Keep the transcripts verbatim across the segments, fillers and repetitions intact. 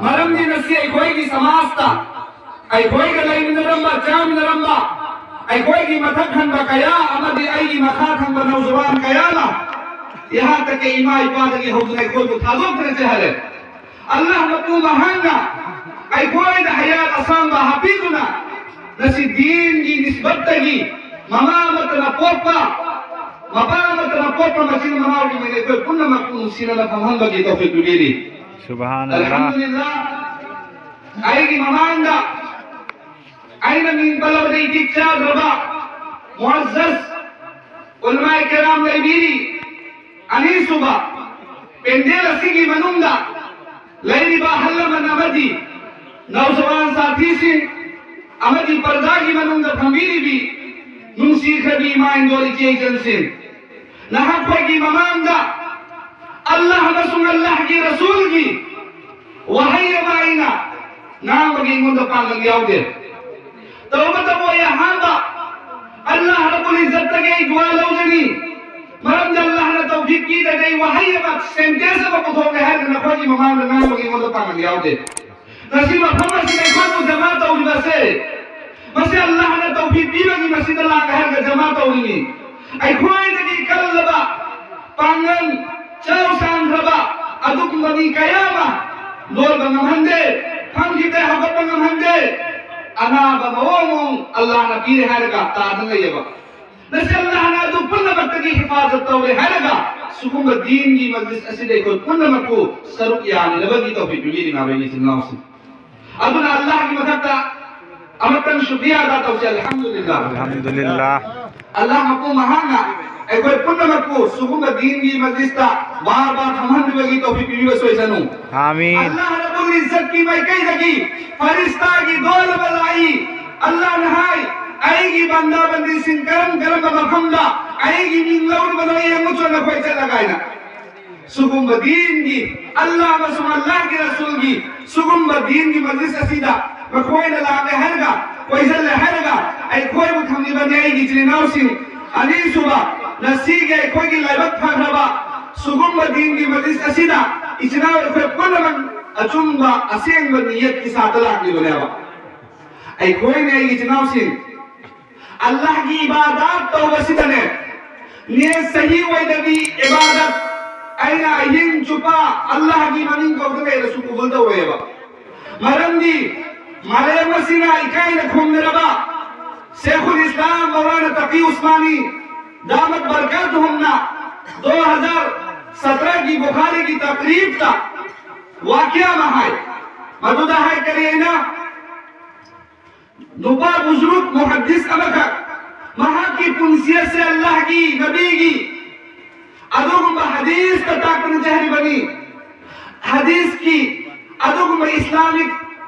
ꯃꯔꯝꯗꯤ ꯉꯁꯤ ꯑꯩꯈꯣꯏꯒꯤ ꯁꯃꯥꯖꯇ ꯑꯩꯈꯣꯏꯒ ꯂꯩꯃꯤꯟꯅꯔꯝꯕ, ꯆꯥꯃꯤꯟꯅꯔꯝꯕ ꯑꯩꯈꯣꯏꯒꯤ ꯃꯊꯛ ꯊꯪꯕ ꯀꯌꯥ ꯑꯃꯗꯤ ꯑꯩꯒꯤ ꯃꯈꯥ ꯊꯪꯕ ꯅꯧꯖꯋꯥꯟ ꯀꯌꯥ ꯑꯃ, ꯏꯍꯥꯛꯇꯒꯤ ꯏꯃꯥ ꯏꯄꯥꯗꯒꯤ ꯍꯧꯗꯨꯅ ꯑꯩꯈꯣꯏꯕꯨ ꯊꯥꯗꯣꯛꯇꯨꯅ ꯆꯠꯈ꯭ꯔꯦ꯫ ꯑꯜꯂꯥꯍ ꯃꯄꯨ ꯃꯍꯥꯛꯅ ꯑꯩꯈꯣꯏꯗ ꯍꯌꯥꯠ ꯑꯁꯥꯡꯕ ꯍꯥꯞꯄꯤꯗꯨꯅ ꯉꯁꯤ ꯗꯤꯟꯒꯤ ꯅꯤꯁꯕꯠꯇꯒꯤ ꯃꯃꯥ ꯑꯃꯠꯇꯅ ꯄꯣꯛꯄ, ꯃꯄꯥ ꯑꯃꯠꯇꯅ ꯄꯣꯛꯄ ꯃꯆꯤꯟ ꯃꯅꯥꯎꯒꯤ ꯃꯔꯤ ꯑꯩꯈꯣꯏ ꯄꯨꯝꯅꯃꯛꯄꯨ ꯅꯨꯡꯁꯤꯅꯅ ꯐꯪꯍꯟꯕꯒꯤ ꯇꯧꯐꯤꯛ ꯄꯤꯕꯤꯔꯤ꯫ ꯁꯨꯕꯍꯥꯅꯜꯂꯥꯍ꯫ ꯑꯜꯍꯝꯗꯨꯂꯤꯜꯂꯥꯍ꯫ ꯑꯩꯒꯤ ꯃꯃꯥꯡꯗ ꯑꯩꯅ ꯃꯤꯡ ꯄꯜꯂꯕꯗ ꯏꯇꯤꯛ ꯆꯥꯗ꯭ꯔꯕ ꯃꯨꯑꯖꯖ ꯎꯂꯃꯥꯏ ꯀꯤꯔꯥꯝ ꯂꯩꯕꯤꯔꯤ꯫ ꯑꯅꯤꯁꯨꯕ, ꯄꯦꯟꯗꯦꯜ ꯑꯁꯤꯒꯤ ꯃꯅꯨꯡꯗ ꯂꯩꯔꯤꯕ ꯑꯍꯜ ꯂꯃꯟ ꯑꯃꯗꯤ ꯅꯧꯖꯋꯥꯟ ꯁꯥꯊꯤꯁꯤꯡ ꯑꯃꯗꯤ ꯄꯔꯗꯥꯒꯤ ꯃꯅꯨꯡꯗ ꯐꯝꯕꯤꯔꯤꯕꯤ ꯅꯨꯡꯁꯤꯈ꯭ꯔꯕꯤ ꯏꯃꯥ ꯏꯟꯗꯣꯜ ꯏꯆꯦ ꯏꯆꯟꯁꯤꯡ, ꯅꯍꯥꯛꯈꯣꯏꯒꯤ ꯃꯃꯥꯡꯗ ꯑꯜꯂꯥꯍ ꯑꯃꯁꯨꯡ ꯑꯜꯂꯥꯍꯒꯤ ꯔꯁꯨꯜꯒꯤ ꯋꯥꯍꯩ ꯑꯃ ꯑꯩꯅ ꯉꯥꯡꯕꯒꯤ ꯑꯩꯉꯣꯟꯗ ꯄꯥꯡꯒꯜ ꯌꯥꯎꯗꯦ꯫ ꯇꯧꯕꯇꯕꯨ ꯑꯩ ꯑꯍꯥꯟꯕ ꯑꯜꯂꯥꯍ ꯔꯕꯨꯜ ꯏꯖꯠꯇꯒꯤ ꯑꯩ ꯗꯨꯋꯥ ꯂꯧꯖꯅꯤ꯫ ꯃꯔꯝꯗꯤ ꯑꯜꯂꯥꯍꯅ ꯇꯧꯐꯤꯛ ꯄꯤꯗ꯭ꯔꯗꯤ ꯑꯩ ꯋꯥꯍꯩ ꯑꯃ, ꯁꯦꯟꯇꯦꯟꯁ ꯑꯃ ꯄꯨꯊꯣꯛꯀꯦ ꯍꯥꯏꯔꯒ ꯅꯈꯣꯏꯒꯤ ꯃꯃꯥꯡꯗ ꯉꯥꯡꯕꯒꯤ ꯑꯩꯉꯣꯟꯗ ꯄꯥꯡꯒꯜ ꯌꯥꯎꯗꯦ꯫ ꯉꯁꯤ ꯃꯐꯝ ꯑꯁꯤꯗ ꯑꯩꯈꯣꯏꯕꯨ ꯖꯃꯥ ꯇꯧꯔꯤꯕꯁꯦ, ꯃꯁꯤ ꯑꯜꯂꯥꯍꯅ ꯇꯧꯐꯤꯛ ꯄꯤꯕꯒꯤ ꯃꯁꯤꯗ ꯂꯥꯛꯀꯦ ꯍꯥꯏꯔꯒ ꯖꯃꯥ ꯇꯧꯔꯤꯅꯤ꯫ ꯑꯩꯈꯣꯏꯗꯒꯤ ꯀꯜꯂꯕ ꯄꯥꯡꯒꯜ, ꯆꯥꯎ ꯁꯥꯡꯈ꯭ꯔꯕ ꯑꯗꯨꯒꯨꯝꯕ ꯃꯤ ꯀꯌꯥ ꯑꯃ ꯂꯣꯟꯕ ꯉꯝꯍꯟꯗꯦ, ꯐꯝꯈꯤꯕꯗ ꯍꯧꯒꯠꯄ ꯉꯝꯍꯟꯗꯦ꯫ ꯑꯅꯥꯕ ꯃꯑꯣꯡ ꯃꯑꯣꯡ ꯑꯜꯂꯥꯍꯅ ꯄꯤꯔꯦ ꯍꯥꯏꯔꯒ ꯇꯥꯗꯅ ꯂꯩꯌꯦꯕ꯫ ꯉꯁꯤ ꯑꯜꯂꯥꯍꯅ ꯑꯗꯨ ꯄꯨꯝꯅꯃꯛꯇꯒꯤ ꯍꯤꯐꯥꯖꯠ ꯇꯧꯔꯦ ꯍꯥꯏꯔꯒ ꯁꯤꯒꯨꯝꯕ ꯗꯤꯟꯒꯤ ꯃꯖꯂꯤꯁ ꯑꯁꯤꯗ ꯑꯩꯈꯣꯏ ꯄꯨꯝꯅꯃꯛꯄꯨ ꯁꯔꯨꯛ ꯌꯥꯅꯅꯕꯒꯤ ꯇꯧꯐꯤꯛ ꯄꯤꯕꯤꯔꯤ, ꯏꯃꯥꯕꯩ ꯏꯆꯤꯟ ꯏꯅꯥꯎꯁꯤꯡ꯫ ꯑꯗꯨꯅ ꯑꯜꯂꯥꯍꯒꯤ ꯃꯊꯛꯇ ꯑꯃꯨꯛꯇꯪ ꯁꯨꯀ꯭ꯔꯤꯌꯥ ꯑꯗꯥ ꯇꯧꯁꯤ꯫ ꯑꯜꯍꯝꯗꯨꯂꯤꯜꯂꯥꯍ꯫ ꯑꯜꯍꯝꯗꯨꯂꯤꯜꯂꯥꯍ꯫ ꯑꯜꯂꯥꯍ ꯃꯄꯨ ꯃꯍꯥꯛꯅ ꯑꯩꯈꯣꯏ ꯄꯨꯝꯅꯃꯛꯄꯨ ꯁꯤꯒꯨꯝꯕ ꯗꯤꯟꯒꯤ ꯃꯖꯂꯤꯁꯇ ꯕꯥꯔ ꯕꯥꯔ ꯐꯝꯍꯟꯕꯤꯕꯒꯤ ꯇꯧꯐꯤꯛ ꯄꯤꯕꯤꯕ ꯁꯣꯏꯁꯅꯨ꯫ ꯑꯥꯃꯤꯟ꯫ ꯑꯜꯂꯥꯍ ꯔꯕꯨꯜ ꯏꯖꯠꯀꯤ ꯃꯥꯏꯀꯩꯗꯒꯤ ꯐꯔꯤꯁꯇꯥꯒꯤ ꯗꯣꯜ ꯑꯃ ꯂꯥꯛꯏ꯫ ꯑꯜꯂꯥꯍꯅ ꯍꯥꯏ, "ꯑꯩꯒꯤ ꯕꯟꯗꯥ ꯕꯟꯗꯤꯁꯤꯡ ꯀꯔꯝ ꯀꯔꯝꯕ ꯃꯐꯝꯗ ꯑꯩꯒꯤ ꯃꯤꯡ ꯂꯧꯔꯤꯕꯅꯣ ꯌꯦꯡꯉꯨ ꯆꯣ ꯅꯈꯣꯏ ꯆꯠꯂꯒ" ꯍꯥꯏꯅ꯫ ꯁꯤꯒꯨꯝꯕ ꯗꯤꯟꯒꯤ, ꯑꯜꯂꯥꯍ ꯑꯃꯁꯨꯡ ꯑꯜꯂꯥꯍꯒꯤ ꯔꯁꯨꯜꯒꯤ ꯁꯤꯒꯨꯝꯕ ꯗꯤꯟꯒꯤ ꯃꯖꯂꯤꯁ ꯑꯁꯤꯗ ꯃꯈꯣꯏꯅ ꯂꯥꯛꯂꯦ ꯍꯥꯏꯔꯒ, ꯀꯣꯏꯁꯜꯂꯦ ꯍꯥꯏꯔꯒ ꯑꯩꯈꯣꯏꯕꯨ ꯊꯝꯂꯤꯕꯅꯤ꯫ ꯑꯩꯒꯤ ꯏꯆꯤꯜ ꯏꯅꯥꯎꯁꯤꯡ, ꯑꯅꯤꯁꯨꯕ, ꯉꯁꯤꯒꯤ ꯑꯩꯈꯣꯏꯒꯤ ꯂꯥꯏꯕꯛ ꯐꯈ꯭ꯔꯕ ꯁꯤꯒꯨꯝꯕ ꯗꯤꯟꯒꯤ ꯃꯖꯂꯤꯁ ꯑꯁꯤꯗ ꯏꯆꯤꯜ ꯏꯅꯥꯎ ꯑꯩꯈꯣꯏ ꯄꯨꯝꯅꯃꯛ ꯑꯆꯨꯝꯕ ꯑꯁꯦꯡꯕ ꯅꯤꯌꯠꯀꯤ ꯁꯥꯠꯇ ꯂꯥꯛꯂꯤꯕꯅꯦꯕ꯫ ꯑꯩꯈꯣꯏꯅ, ꯑꯩꯒꯤ ꯏꯆꯤꯟ ꯏꯅꯥꯎꯁꯤꯡ, ꯑꯜꯂꯥꯍꯒꯤ ꯏꯕꯥꯗꯥꯠ ꯇꯧꯕꯁꯤꯗꯅꯦ, ꯅꯤꯌꯠ ꯁꯍꯤ ꯑꯣꯏꯗꯕꯤ ꯏꯕꯥꯗꯠ, ꯑꯩꯅ ꯑꯍꯤꯡ ꯆꯨꯞꯄ ꯑꯜꯂꯥꯍꯒꯤ ꯃꯃꯤꯡ ꯀꯧꯗꯨꯅ ꯂꯩꯔꯁꯨ ꯀꯕꯨꯜ ꯇꯧꯔꯣꯏꯕ꯫ ꯃꯔꯝꯗꯤ ꯃꯥꯂꯦꯝ ꯑꯁꯤꯅ ꯏꯀꯥꯏꯅ ꯈꯨꯝꯅꯔꯕ ꯁꯦꯈꯨꯜ ꯏꯁꯂꯥꯝ ꯃꯧꯂꯥꯅꯥ ꯇꯀꯤ ꯎꯁꯃꯥꯅꯤ ꯗꯥꯃꯠ ꯕꯔꯀꯥꯇꯨꯍꯨꯝꯅ ꯗꯣ ꯍꯖꯥꯔ ꯁꯇꯔꯥꯒꯤ ꯕꯨꯈꯥꯔꯤꯒꯤ ꯇꯛꯔꯤꯕꯇ ꯋꯥꯀꯤꯌꯥ ꯑꯃ ꯍꯥꯏ꯫ ꯃꯗꯨꯗ ꯍꯥꯏ ꯀꯔꯤ ꯍꯥꯏꯅ? ꯅꯨꯄꯥ ꯕꯨꯖꯨꯔꯨꯛ ꯃꯨꯍꯗꯤꯁ ꯑꯃꯈꯛ ꯃꯍꯥꯛꯀꯤ ꯄꯨꯟꯁꯤ ꯑꯁꯤ ꯑꯜꯂꯥꯍꯒꯤ ꯅꯕꯤꯒꯤ ꯑꯗꯨꯒꯨꯝꯕ ꯍꯗꯤꯁꯇ ꯇꯥꯛꯇꯨꯅ ꯆꯠꯈ꯭ꯔꯤꯕꯅꯤ꯫ ꯍꯗꯤꯁꯀꯤ ꯑꯗꯨꯒꯨꯝꯕ ꯏꯁꯂꯥꯃꯤꯛ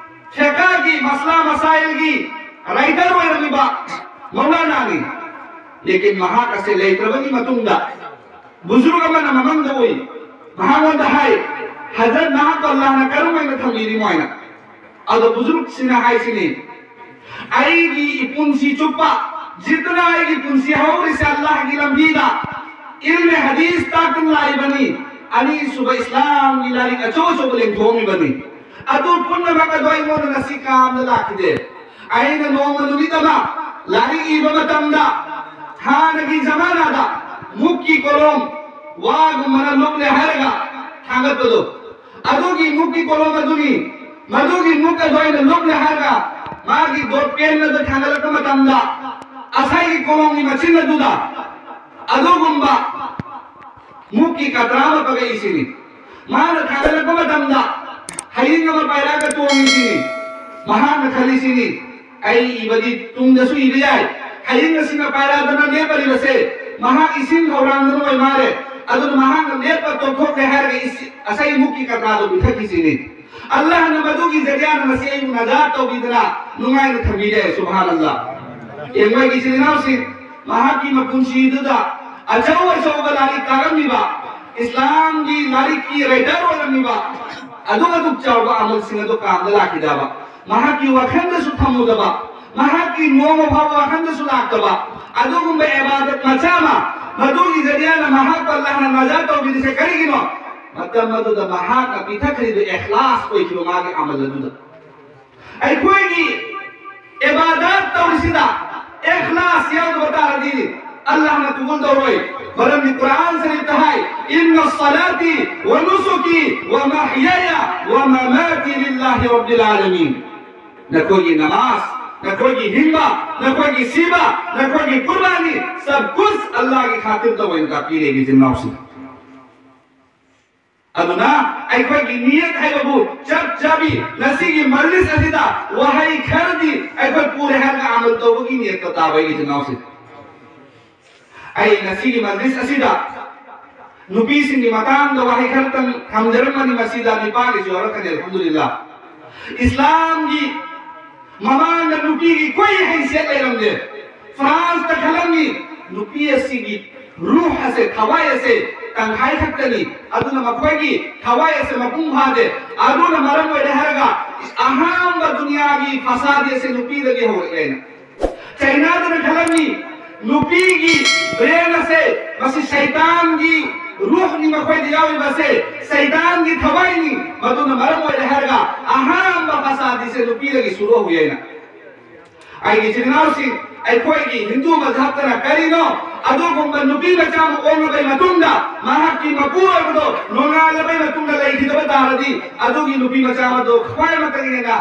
ꯐꯦꯀꯥꯒꯤ ꯃꯁꯂꯥ ꯃꯁꯥꯏꯜꯒꯤ ꯔꯥꯏꯇꯔ ꯑꯣꯏꯔꯝꯃꯤꯕ ꯃꯧꯂꯥꯅꯥꯅꯤ꯫ ꯂꯦꯀꯤꯟ ꯃꯍꯥꯛ ꯑꯁꯤ ꯂꯩꯇ꯭ꯔꯕꯒꯤ ꯃꯇꯨꯡꯗ ꯕꯨꯖꯨꯔꯨꯛ ꯑꯃꯅ ꯃꯃꯥꯡꯗ ꯎꯏ꯫ ꯃꯍꯥꯛꯉꯣꯟꯗ ꯍꯥꯏ, "ꯍꯖꯔꯠ, ꯅꯍꯥꯛꯄꯨ ꯑꯜꯂꯥꯍꯅ ꯀꯔꯝ ꯍꯥꯏꯅ ꯊꯝꯕꯤꯔꯤꯃꯣ?" ꯍꯥꯏꯅ꯫ ꯑꯗꯣ ꯕꯨꯖꯨꯔꯨꯛꯁꯤꯅ ꯍꯥꯏꯁꯤꯅꯤ, "ꯑꯩꯒꯤ ꯏꯄꯨꯟꯁꯤ ꯆꯨꯞꯄ, ꯖꯤꯠꯇꯅ ꯑꯩꯒꯤ ꯄꯨꯟꯁꯤ ꯍꯧꯔꯤꯁꯦ ꯑꯜꯂꯥꯍꯒꯤ ꯂꯝꯕꯤꯗ, ꯏꯜꯃꯦ ꯍꯗꯤꯁ ꯇꯥꯛꯇꯨꯅ ꯂꯥꯛꯏꯕꯅꯤ, ꯑꯅꯤꯁꯨꯕ ꯏꯁꯂꯥꯝꯒꯤ ꯂꯥꯏꯔꯤꯛ ꯑꯆꯧ ꯑꯆꯧꯕ ꯂꯦꯡꯊꯣꯛꯑꯝꯃꯤꯕꯅꯤ꯫ ꯑꯗꯨ ꯄꯨꯝꯅꯃꯛ ꯑꯗꯣ ꯑꯩꯉꯣꯟꯗ ꯉꯁꯤ ꯀꯥꯝꯗ ꯂꯥꯛꯈꯤꯗꯦ꯫ ꯑꯩꯅ ꯅꯣꯡꯃ ꯅꯨꯃꯤꯠ ꯑꯃ ꯂꯥꯏꯔꯤꯛ ꯏꯕ ꯃꯇꯝꯗ ꯍꯥꯟꯅꯒꯤ ꯖꯃꯥꯅꯥꯗ ꯃꯨꯛꯀꯤ ꯀꯣꯂꯣꯝ ꯋꯥꯒꯨꯝꯕꯅ ꯂꯨꯞꯂꯦ ꯍꯥꯏꯔꯒ ꯊꯥꯡꯒꯠꯄꯗꯣ, ꯑꯗꯨꯒꯤ ꯃꯨꯛꯀꯤ ꯀꯣꯂꯣꯝ ꯑꯗꯨꯅꯤ, ꯃꯗꯨꯒꯤ ꯃꯨꯛ ꯑꯗꯨ ꯑꯩꯅ ꯂꯨꯞꯂꯦ ꯍꯥꯏꯔꯒ ꯃꯥꯒꯤ ꯗꯣꯠ ꯄꯦꯟ ꯑꯗꯨ ꯊꯥꯡꯒꯠꯂꯛꯄ ꯃꯇꯝꯗ ꯉꯁꯥꯏꯒꯤ ꯀꯣꯂꯣꯝꯒꯤ ꯃꯆꯤꯟ ꯑꯗꯨꯗ ꯑꯗꯨꯒꯨꯝꯕ ꯃꯨꯛꯀꯤ ꯀꯇ꯭ꯔꯥ ꯑꯃ ꯄꯛꯂꯛꯏꯁꯤꯅꯤ꯫ ꯃꯥꯅ ꯊꯥꯡꯒꯠꯂꯛꯄ ꯃꯇꯝꯗ ꯍꯌꯤꯡ ꯑꯃ ꯄꯥꯏꯔꯛꯑꯒ ꯇꯣꯡꯉꯤꯁꯤꯅꯤ꯫ ꯃꯍꯥꯛꯅ ꯈꯜꯂꯤꯁꯤꯅꯤ, "ꯑꯩ ꯏꯕꯗꯤ ꯇꯨꯡꯗꯁꯨ ꯏꯕ ꯌꯥꯏ, ꯍꯌꯤꯡ ꯑꯁꯤꯅ ꯄꯥꯏꯔꯛꯑꯗꯅ ꯂꯦꯞꯄꯔꯤꯕꯁꯦ ꯃꯍꯥꯛ ꯏꯁꯤꯡ ꯈꯧꯔꯥꯡꯗꯅ ꯑꯣꯏ ꯃꯥꯜꯂꯦ, ꯑꯗꯨꯅ ꯃꯍꯥꯛꯅ ꯂꯦꯞꯄ ꯇꯣꯛꯊꯣꯛꯂꯦ" ꯍꯥꯏꯔꯒ ꯏꯁꯤ-, ꯉꯁꯥꯏ ꯃꯨꯛꯀꯤ ꯀꯇ꯭ꯔꯥꯗꯨ ꯄꯤꯊꯛꯈꯤꯁꯤꯅꯤ꯫ ꯑꯜꯂꯥꯍꯅ ꯃꯗꯨꯒꯤ ꯖꯔꯤꯌꯥꯅ ꯉꯁꯤ ꯑꯩꯕꯨ ꯅꯖꯥꯠ ꯇꯧꯕꯤꯗꯅ ꯅꯨꯡꯉꯥꯏꯅ ꯊꯝꯕꯤꯔꯦ꯫ ꯁꯨꯕꯍꯥꯅꯜꯂꯥꯍ꯫ ꯌꯦꯡꯉꯨ, ꯑꯩꯒꯤ ꯏꯆꯤꯜ ꯏꯅꯥꯎꯁꯤꯡ, ꯃꯍꯥꯛꯀꯤ ꯃꯄꯨꯟꯁꯤꯗꯨꯗ ꯑꯆꯧ ꯑꯆꯧꯕ ꯂꯥꯏꯔꯤꯛ ꯇꯥꯛꯂꯝꯃꯤꯕ, ꯏꯁꯂꯥꯝꯒꯤ ꯂꯥꯏꯔꯤꯛꯀꯤ ꯔꯥꯏꯇꯔ ꯑꯣꯏꯔꯝꯃꯤꯕ, ꯑꯗꯨꯛ ꯑꯗꯨꯛ ꯆꯥꯎꯕ ꯑꯃꯜꯁꯤꯡ ꯑꯗꯨ ꯀꯥꯝꯗ ꯂꯥꯛꯈꯤꯗꯕ, ꯃꯍꯥꯛꯀꯤ ꯋꯥꯈꯜꯗꯁꯨ ꯊꯝꯃꯨꯗꯕ, ꯃꯍꯥꯛꯀꯤ ꯅꯣꯡꯃ ꯐꯥꯎꯕ ꯋꯥꯈꯜꯗꯁꯨ ꯂꯥꯛꯇꯕ ꯑꯗꯨꯒꯨꯝꯕ ꯏꯕꯥꯗꯠ ꯃꯆꯥ ꯑꯃ, ꯃꯗꯨꯒꯤ ꯖꯔꯤꯌꯥꯅ ꯃꯍꯥꯛꯄꯨ ꯑꯜꯂꯥꯍꯅ ꯅꯖꯥꯠ ꯇꯧꯕꯤꯔꯤꯁꯦ ꯀꯔꯤꯒꯤꯅꯣ? ꯃꯇꯝ ꯑꯗꯨꯗ ꯃꯍꯥꯛꯅ ꯄꯤꯊꯛꯈ꯭ꯔꯤꯗꯨ ꯏꯈ꯭ꯂꯥꯁ ꯑꯣꯏꯈꯤꯕ ꯃꯥꯒꯤ ꯑꯃꯜ ꯑꯗꯨꯗ꯫ ꯑꯩꯈꯣꯏꯒꯤ ꯏꯕꯥꯗꯥꯠ ꯇꯧꯔꯤꯁꯤꯗ ꯏꯈ꯭ꯂꯥꯁ ꯌꯥꯎꯗꯕ ꯇꯥꯔꯗꯤ ꯑꯜꯂꯥꯍꯅ ꯀꯕꯨꯜ ꯇꯧꯔꯣꯏ꯫ ꯃꯔꯝꯗꯤ ꯀꯨꯔꯥꯟ ꯁꯔꯤꯐꯇ ꯍꯥꯏ, "ꯏꯟꯅ ꯁꯂꯥꯇꯤ ꯋ ꯅꯨꯁꯨꯀꯤ ꯋ ꯃꯍꯌꯥꯌ ꯋ ꯃꯃꯥꯇꯤ ꯂꯤꯜꯂꯥꯍꯤ ꯔꯕꯤꯜ ꯑꯥꯂꯃꯤꯟ"꯫ ꯅꯈꯣꯏꯒꯤ ꯅꯃꯥꯖ, ꯅꯈꯣꯏꯒꯤ ꯍꯤꯡꯕ, ꯅꯈꯣꯏꯒꯤ ꯁꯤꯕ, ꯅꯈꯣꯏꯒꯤ ꯀꯨꯔꯕꯥꯅꯤ, ꯁꯕ ꯀꯨꯁ ꯑꯜꯂꯥꯍꯒꯤ ꯈꯥꯇꯤꯔ ꯇꯧꯕ ꯑꯣꯏꯅ ꯇꯥꯛꯄꯤꯔꯦ, ꯏꯆꯤꯟ ꯏꯅꯥꯎꯁꯤꯡ꯫ ꯑꯗꯨꯅ ꯑꯩꯈꯣꯏꯒꯤ ꯅꯤꯌꯠ ꯍꯥꯏꯕꯕꯨ ꯆꯞ ꯆꯥꯕꯤ ꯉꯁꯤꯒꯤ ꯃꯖꯂꯤꯁ ꯑꯁꯤꯗ ꯋꯥꯍꯩ ꯈꯔꯗꯤ ꯑꯩꯈꯣꯏ ꯄꯨꯔꯦ ꯍꯥꯏꯔꯒ ꯑꯃꯜ ꯇꯧꯕꯒꯤ ꯅꯤꯌꯠꯇ ꯇꯥꯕ ꯑꯩꯒꯤ ꯏꯆꯤꯟ ꯏꯅꯥꯎꯁꯤꯡ꯫ ꯑꯩ ꯉꯁꯤꯒꯤ ꯃꯖꯂꯤꯁ ꯑꯁꯤꯗ ꯅꯨꯄꯤꯁꯤꯡꯒꯤ ꯃꯇꯥꯡꯗ ꯋꯥꯍꯩ ꯈꯔꯇꯪ ꯊꯝꯖꯔꯝꯕꯅꯤ, ꯃꯁꯤꯗ ꯅꯤꯄꯥꯒꯤꯁꯨ ꯌꯥꯎꯔꯛꯀꯅꯤ, ꯑꯜꯍꯝꯗꯨꯂꯤꯜꯂꯥ꯫ ꯏꯁꯂꯥꯝꯒꯤ ꯃꯃꯥꯡꯗ ꯅꯨꯄꯤꯒꯤ ꯀꯣꯏ ꯍꯩꯁꯤꯌꯠ ꯂꯩꯔꯝꯗꯦ꯫ ꯐ꯭ꯔꯥꯟꯁꯇ ꯈꯜꯂꯝꯃꯤ, ꯅꯨꯄꯤ ꯑꯁꯤꯒꯤ ꯔꯨꯍ ꯑꯁꯦ, ꯊꯋꯥꯏ ꯑꯁꯦ ꯇꯪꯈꯥꯏ ꯈꯛꯇꯅꯤ, ꯑꯗꯨꯅ ꯃꯈꯣꯏꯒꯤ ꯊꯋꯥꯏ ꯑꯁꯦ ꯃꯄꯨꯡ ꯐꯥꯗꯦ꯫ ꯑꯗꯨꯅ ꯃꯔꯝ ꯑꯣꯏꯔꯦ ꯍꯥꯏꯔꯒ ꯑꯍꯥꯟꯕ ꯗꯨꯅꯤꯌꯥꯒꯤ ꯐꯁꯥꯗꯤ ꯑꯁꯦ ꯅꯨꯄꯤꯗꯒꯤ ꯍꯧꯔꯛꯑꯦꯅ꯫ ꯆꯩꯅꯥꯗꯅ ꯈꯜꯂꯝꯃꯤ, ꯅꯨꯄꯤꯒꯤ ꯕ꯭ꯔꯦꯟ ꯑꯁꯦ ꯃꯁꯤ ꯁꯩꯇꯥꯟꯒꯤ ꯔꯨꯍꯅꯤ, ꯃꯈꯣꯏꯗ ꯌꯥꯎꯔꯤꯕ ꯑꯁꯦ ꯁꯩꯇꯥꯟꯒꯤ ꯊꯋꯥꯏꯅꯤ, ꯃꯗꯨꯅ ꯃꯔꯝ ꯑꯣꯏꯔꯦ ꯍꯥꯏꯔꯒ ꯑꯍꯥꯟꯕ ꯐꯁꯥꯗꯤꯁꯦ ꯅꯨꯄꯤꯗꯒꯤ ꯁꯨꯔꯨ ꯍꯧꯏ ꯍꯥꯏꯅ꯫ ꯑꯩꯒꯤ ꯏꯆꯤꯟ ꯏꯅꯥꯎꯁꯤꯡ, ꯑꯩꯈꯣꯏꯒꯤ ꯍꯤꯟꯗꯨ ꯃꯖꯍꯕꯇꯅ ꯀꯔꯤꯅꯣ? ꯑꯗꯨꯒꯨꯝꯕ ꯅꯨꯄꯤ ꯃꯆꯥ ꯑꯃ ꯑꯣꯛꯂꯕꯩ ꯃꯇꯨꯡꯗ ꯃꯍꯥꯛꯀꯤ ꯃꯄꯨꯔꯣꯏꯕꯗꯣ ꯅꯣꯡꯉꯥꯜꯂꯕꯩ ꯃꯇꯨꯡꯗ ꯂꯩꯈꯤꯗꯕ ꯇꯥꯔꯗꯤ, ꯑꯗꯨꯒꯤ ꯅꯨꯄꯤ ꯃꯆꯥ ꯑꯗꯣ ꯈ꯭ꯋꯥꯏ ꯃꯇꯝ ꯍꯦꯟꯅ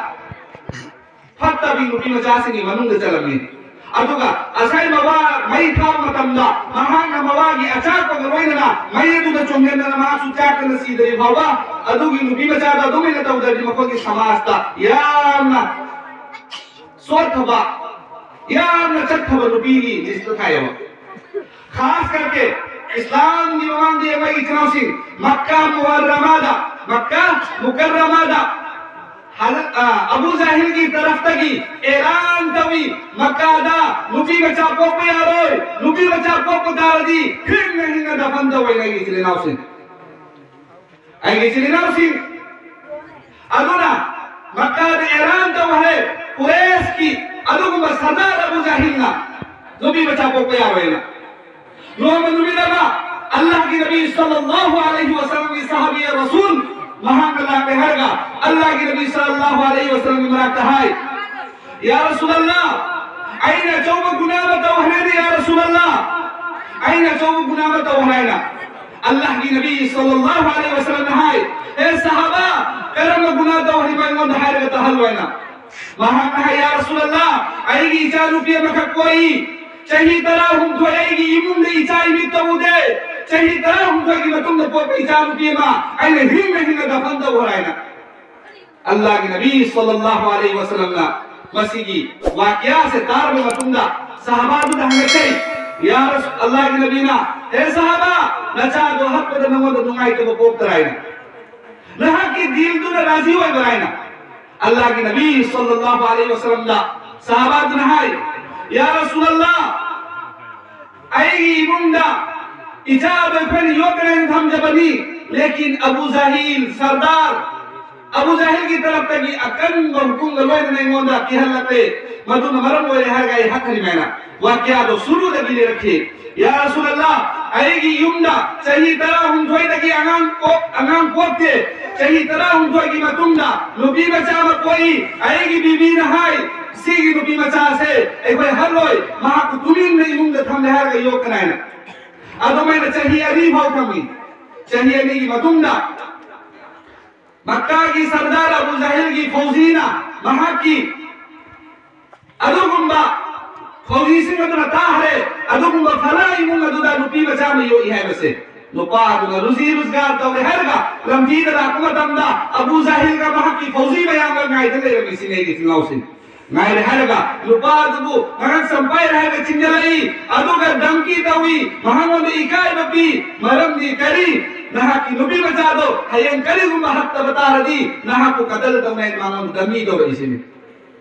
ꯐꯠꯇꯕꯤ ꯅꯨꯄꯤ ꯃꯆꯥꯁꯤꯡꯒꯤ ꯃꯅꯨꯡꯗ ꯆꯜꯂꯝꯃꯤ꯫ ꯑꯗꯨꯒ ꯉꯁꯥꯏ ꯃꯋꯥ ꯃꯩ ꯊꯥꯕ ꯃꯇꯝꯗ ꯃꯍꯥꯛꯅ ꯃꯋꯥꯒꯤ ꯑꯆꯥꯛꯄꯒ ꯂꯣꯏꯅꯅ ꯃꯩ ꯑꯗꯨꯗ ꯆꯣꯡꯁꯤꯟꯗꯅ ꯃꯍꯥꯛꯁꯨ ꯆꯥꯛꯇꯅ ꯁꯤꯗ꯭ꯔꯤ ꯐꯥꯎꯕ ꯑꯗꯨꯒꯤ ꯅꯨꯄꯤ ꯃꯆꯥꯗ ꯑꯗꯨꯃꯥꯏꯅ ꯇꯧꯗ꯭ꯔꯗꯤ ꯃꯈꯣꯏꯒꯤ ꯁꯃꯥꯖꯇ ꯌꯥꯝꯅ ꯆꯣꯠꯊꯕ, ꯌꯥꯝꯅ ꯆꯠꯊꯕ ꯅꯨꯄꯤꯒꯤ ꯂꯤꯁꯇ ꯊꯥꯏꯌꯦꯕ꯫ ꯈꯥꯁ ꯀꯔꯀꯦ ꯏꯁꯂꯥꯝꯒꯤ ꯃꯃꯥꯡꯗ ꯑꯩꯈꯣꯏꯒꯤ ꯏꯆꯤꯟ ꯏꯅꯥꯎꯁꯤꯡ ꯃꯛꯀꯥ ꯃꯨꯀꯔꯔꯃꯥꯗ, ꯃꯛꯀꯥ ꯃꯨꯀꯔꯔꯃꯥꯗ ꯍꯖꯔꯠ, ꯑ, ꯑꯕꯨ ꯖꯥꯍꯤꯜꯒꯤ ꯇꯔꯐꯇꯒꯤ ꯑꯦꯂꯥꯟ ꯇꯧꯏ, ꯃꯛꯀꯥꯗ ꯅꯨꯄꯤ ꯃꯆꯥ ꯄꯣꯛꯄ ꯌꯥꯔꯣꯏ, ꯅꯨꯄꯤ ꯃꯆꯥ ꯄꯣꯛꯄ ꯇꯥꯔꯗꯤ ꯍꯤꯡꯅ ꯍꯤꯡꯅ ꯗꯐꯟ ꯇꯧꯋꯦ ꯑꯩꯒꯤ ꯏꯆꯤꯜ ꯏꯅꯥꯎꯁꯤꯡ꯫ ꯑꯩꯒꯤ ꯏꯆꯤꯜ ꯏꯅꯥꯎꯁꯤꯡ, ꯑꯗꯨꯅ ꯃꯛꯀꯥꯗ ꯑꯦꯂꯥꯟ ꯇꯧꯈ꯭ꯔꯦ, ꯀꯨꯔꯦꯁꯀꯤ ꯑꯗꯨꯒꯨꯝꯕ ꯁꯔꯗꯥꯔ ꯑꯕꯨ ꯖꯥꯍꯤꯜꯅ ꯅꯨꯄꯤ ꯃꯆꯥ ꯄꯣꯛꯄ ꯌꯥꯔꯣꯏꯅ꯫ ꯅꯣꯡꯃ ꯅꯨꯃꯤꯠ ꯑꯃ ꯑꯜꯂꯥꯍꯒꯤ ꯅꯕꯤ ꯁꯜꯂꯜꯂꯥꯍꯨ ꯑꯂꯩꯍꯤ ꯋꯁꯜꯂꯝꯒꯤ ꯁꯍꯥꯕꯤꯌꯦ ꯔꯁꯨꯜ, ꯃꯍꯥꯛꯅ ꯂꯥꯛꯂꯦ ꯍꯥꯏꯔꯒ ꯑꯜꯂꯥꯍꯒꯤ ꯅꯕꯤ ꯁꯜꯂꯜꯂꯥꯍꯨ ꯑꯂꯩꯍꯤ ꯋꯁꯜꯂꯝꯒꯤ ꯃꯅꯥꯛꯇ ꯍꯥꯏ, "ꯌꯥ ꯔꯁꯨꯂꯜꯂꯥꯍ, ꯑꯩꯅ ꯑꯆꯧꯕ ꯒꯨꯅꯥ ꯑꯃ ꯇꯧꯈ꯭ꯔꯦꯅꯦ, ꯌꯥ ꯔꯁꯨꯂꯜꯂꯥꯍ, ꯑꯩꯅ ꯑꯆꯧꯕ ꯒꯨꯅꯥ ꯑꯃ ꯇꯧꯈ꯭ꯔꯦꯅ꯫" ꯑꯜꯂꯥꯍꯒꯤ ꯅꯕꯤ ꯁꯜꯂꯜꯂꯥꯍꯨ ꯑꯂꯩꯍꯤ ꯋꯁꯜꯂꯝꯅ ꯍꯥꯏ, "ꯑꯦ ꯁꯍꯥꯕꯥ, ꯀꯔꯝꯕ ꯒꯨꯅꯥ ꯇꯧꯈ꯭ꯔꯤꯕ ꯑꯩꯉꯣꯟꯗ ꯍꯥꯏꯔꯒ ꯇꯥꯍꯜꯂꯣ" ꯍꯥꯏꯅ꯫ ꯃꯍꯥꯛꯅ ꯍꯥꯏ, "ꯌꯥ ꯔꯁꯨꯂꯜꯂꯥꯍ, ꯑꯩꯒꯤ ꯏꯆꯥꯅꯨꯄꯤ ꯑꯃꯈꯛ ꯄꯣꯛꯏ, ꯆꯍꯤ ꯇꯔꯥꯍꯨꯝꯗꯣꯏ ꯑꯩꯒꯤ ꯏꯃꯨꯡꯗ ꯏꯆꯥ ꯏꯃꯤꯠꯇ ꯎꯗꯦ, ꯆꯍꯤ ꯇꯔꯥꯍꯨꯝꯗꯣꯏꯒꯤ ꯃꯇꯨꯡꯗ ꯄꯣꯛꯄ ꯏꯆꯥꯅꯨꯄꯤ ꯑꯃ ꯑꯩꯅ ꯍꯤꯡꯅ ꯍꯤꯡꯅ ꯗꯐꯟ ꯇꯧꯈ꯭ꯔꯦ" ꯍꯥꯏꯅ꯫ ꯑꯜꯂꯥꯍꯒꯤ ꯅꯕꯤ ꯁꯜꯂꯜꯂꯥꯍꯨ ꯑꯂꯩꯍꯤ ꯋꯁꯜꯂꯝꯅ ꯃꯁꯤꯒꯤ ꯋꯥꯀꯤꯌꯥꯁꯦ ꯇꯥꯔꯕ ꯃꯇꯨꯡꯗ ꯁꯍꯥꯕꯥꯗꯨꯗ ꯍꯪꯉꯛꯆꯩ, "ꯌꯥ ꯔꯁꯨ-, ꯑꯜꯂꯥꯍꯒꯤ ꯅꯕꯤꯅ, ꯍꯦ ꯁꯍꯥꯕꯥ, ꯅꯆꯥꯗꯣ ꯍꯥꯠꯄꯗ ꯅꯉꯣꯟꯗ ꯅꯨꯡꯉꯥꯏꯇꯕ ꯄꯣꯛꯇ꯭ꯔꯥ?" ꯍꯥꯏꯅ꯫ "ꯅꯍꯥꯛꯀꯤ ꯗꯤꯜꯗꯨꯅ ꯔꯥꯖꯤ ꯑꯣꯏꯕ꯭ꯔꯥ?" ꯍꯥꯏꯅ꯫ ꯑꯜꯂꯥꯍꯒꯤ ꯅꯕꯤ ꯁꯜꯂꯜꯂꯥꯍꯨ ꯑꯂꯩꯍꯤ ꯋꯁꯜꯂꯝꯗ ꯁꯍꯥꯕꯥꯗꯨꯅ ꯍꯥꯏ, "ꯌꯥ ꯔꯁꯨꯂꯜꯂꯥꯍ, ꯑꯩꯒꯤ ꯏꯃꯨꯡꯗ ꯏꯆꯥ ꯑꯗꯣ ꯑꯩꯈꯣꯏꯅ ꯌꯣꯛꯀꯅꯦꯅ ꯊꯝꯖꯕꯅꯤ, ꯂꯦꯀꯤꯟ ꯑꯕꯨ ꯖꯍꯤꯜ ꯁꯔꯗꯥꯔ ꯑꯕꯨ ꯖꯍꯤꯜꯒꯤ ꯇꯔꯞꯇꯒꯤ ꯑꯀꯟꯕ ꯍꯨꯀꯨꯝꯒ ꯂꯣꯏꯅꯅ ꯑꯩꯉꯣꯟꯗ ꯄꯤꯍꯜꯂꯛꯂꯦ, ꯃꯗꯨꯅ ꯃꯔꯝ ꯑꯣꯏꯔꯦ ꯍꯥꯏꯔꯒ ꯑꯩ ꯍꯠꯈ꯭ꯔꯤꯕꯅꯦꯅ" ꯋꯥꯀꯤꯌꯥꯗꯣ ꯁꯨꯔꯨꯗꯒꯤ ꯂꯤꯔꯛꯈꯤ꯫ "ꯌꯥ ꯔꯁꯨꯂꯜꯂꯥꯍ, ꯑꯩꯒꯤ ꯌꯨꯝꯗ ꯆꯍꯤ ꯇꯔꯥꯍꯨꯝꯗꯣꯏꯗꯒꯤ ꯑꯉꯥꯡ ꯄꯣꯛ-, ꯑꯉꯥꯡ ꯄꯣꯛꯇꯦ, ꯆꯍꯤ ꯇꯔꯥꯍꯨꯝꯗꯣꯏꯒꯤ ꯃꯇꯨꯡꯗ ꯅꯨꯄꯤ ꯃꯆꯥ ꯑꯃ ꯄꯣꯛꯏ, ꯑꯩꯒꯤ ꯕꯤꯕꯤꯅ ꯍꯥꯏ, ꯁꯤꯒꯤ ꯅꯨꯄꯤ ꯃꯆꯥꯁꯦ ꯑꯩꯈꯣꯏ ꯍꯜꯂꯣꯏ, ꯃꯍꯥꯛꯄꯨ ꯇꯨꯃꯤꯟꯅ ꯏꯃꯨꯡꯗ ꯊꯝꯂꯦ ꯍꯥꯏꯔꯒ ꯌꯣꯛꯀꯅꯤ" ꯍꯥꯏꯅ꯫ ꯑꯗꯨꯃꯥꯏꯅ ꯆꯍꯤ ꯑꯅꯤ ꯐꯥꯎ ꯊꯝꯃꯤ꯫ ꯆꯍꯤ ꯑꯅꯤꯒꯤ ꯃꯇꯨꯡꯗ ꯃꯛꯀꯥꯒꯤ ꯁꯔꯗꯥꯔ ꯑꯕꯨ ꯖꯍꯤꯜꯒꯤ ꯐꯧꯖꯤꯅ ꯃꯍꯥꯛꯀꯤ ꯑꯗꯨꯒꯨꯝꯕ ꯐꯧꯖꯤꯁꯤꯡ ꯑꯗꯨꯅ ꯇꯥꯈ꯭ꯔꯦ, ꯑꯗꯨꯒꯨꯝꯕ ꯐꯂꯥ ꯏꯃꯨꯡ ꯑꯗꯨꯗ ꯅꯨꯄꯤ ꯃꯆꯥ ꯑꯃ ꯌꯣꯛꯏ ꯍꯥꯏꯕꯁꯦ꯫ ꯅꯨꯄꯥ ꯑꯗꯨꯅ ꯔꯨꯖꯤ ꯔꯨꯖꯒꯥꯔ ꯇꯧꯔꯦ ꯍꯥꯏꯔꯒ ꯂꯝꯕꯤꯗ ꯂꯥꯛꯄ ꯃꯇꯝꯗ ꯑꯕꯨ ꯖꯍꯤꯜꯒ ꯃꯍꯥꯛꯀꯤ ꯐꯧꯖꯤ ꯃꯌꯥꯝꯒ ꯉꯥꯏꯗ ꯂꯩꯔꯝꯃꯤꯁꯤꯅꯦ ꯑꯩꯒꯤ ꯏꯆꯤꯜ ꯏꯅꯥꯎꯁꯤꯡ꯫ ꯉꯥꯏꯔꯦ ꯍꯥꯏꯔꯒ ꯅꯨꯄꯥ ꯑꯗꯨꯕꯨ ꯉꯥꯏꯍꯥꯛ ꯆꯝꯄꯥꯏꯔꯦ ꯍꯥꯏꯔꯒ ꯆꯤꯡꯁꯤꯜꯂꯛꯏ, ꯑꯗꯨꯒ ꯙꯝꯀꯤ ꯇꯧꯏ, ꯃꯉꯣꯟꯗ ꯏꯀꯥꯏꯕ ꯄꯤ꯫ ꯃꯔꯝꯗꯤ ꯀꯔꯤ? ꯅꯍꯥꯛꯀꯤ ꯅꯨꯄꯤ ꯃꯆꯥꯗꯣ ꯍꯌꯦꯡ ꯀꯔꯤꯒꯨꯝꯕ ꯍꯠꯇꯕ ꯇꯥꯔꯗꯤ ꯅꯍꯥꯛꯄꯨ ꯀꯇꯜ ꯇꯧꯅꯩ ꯃꯉꯣꯟꯗ ꯙꯝꯀꯤ ꯇꯧꯔꯛꯏꯁꯤꯅꯤ꯫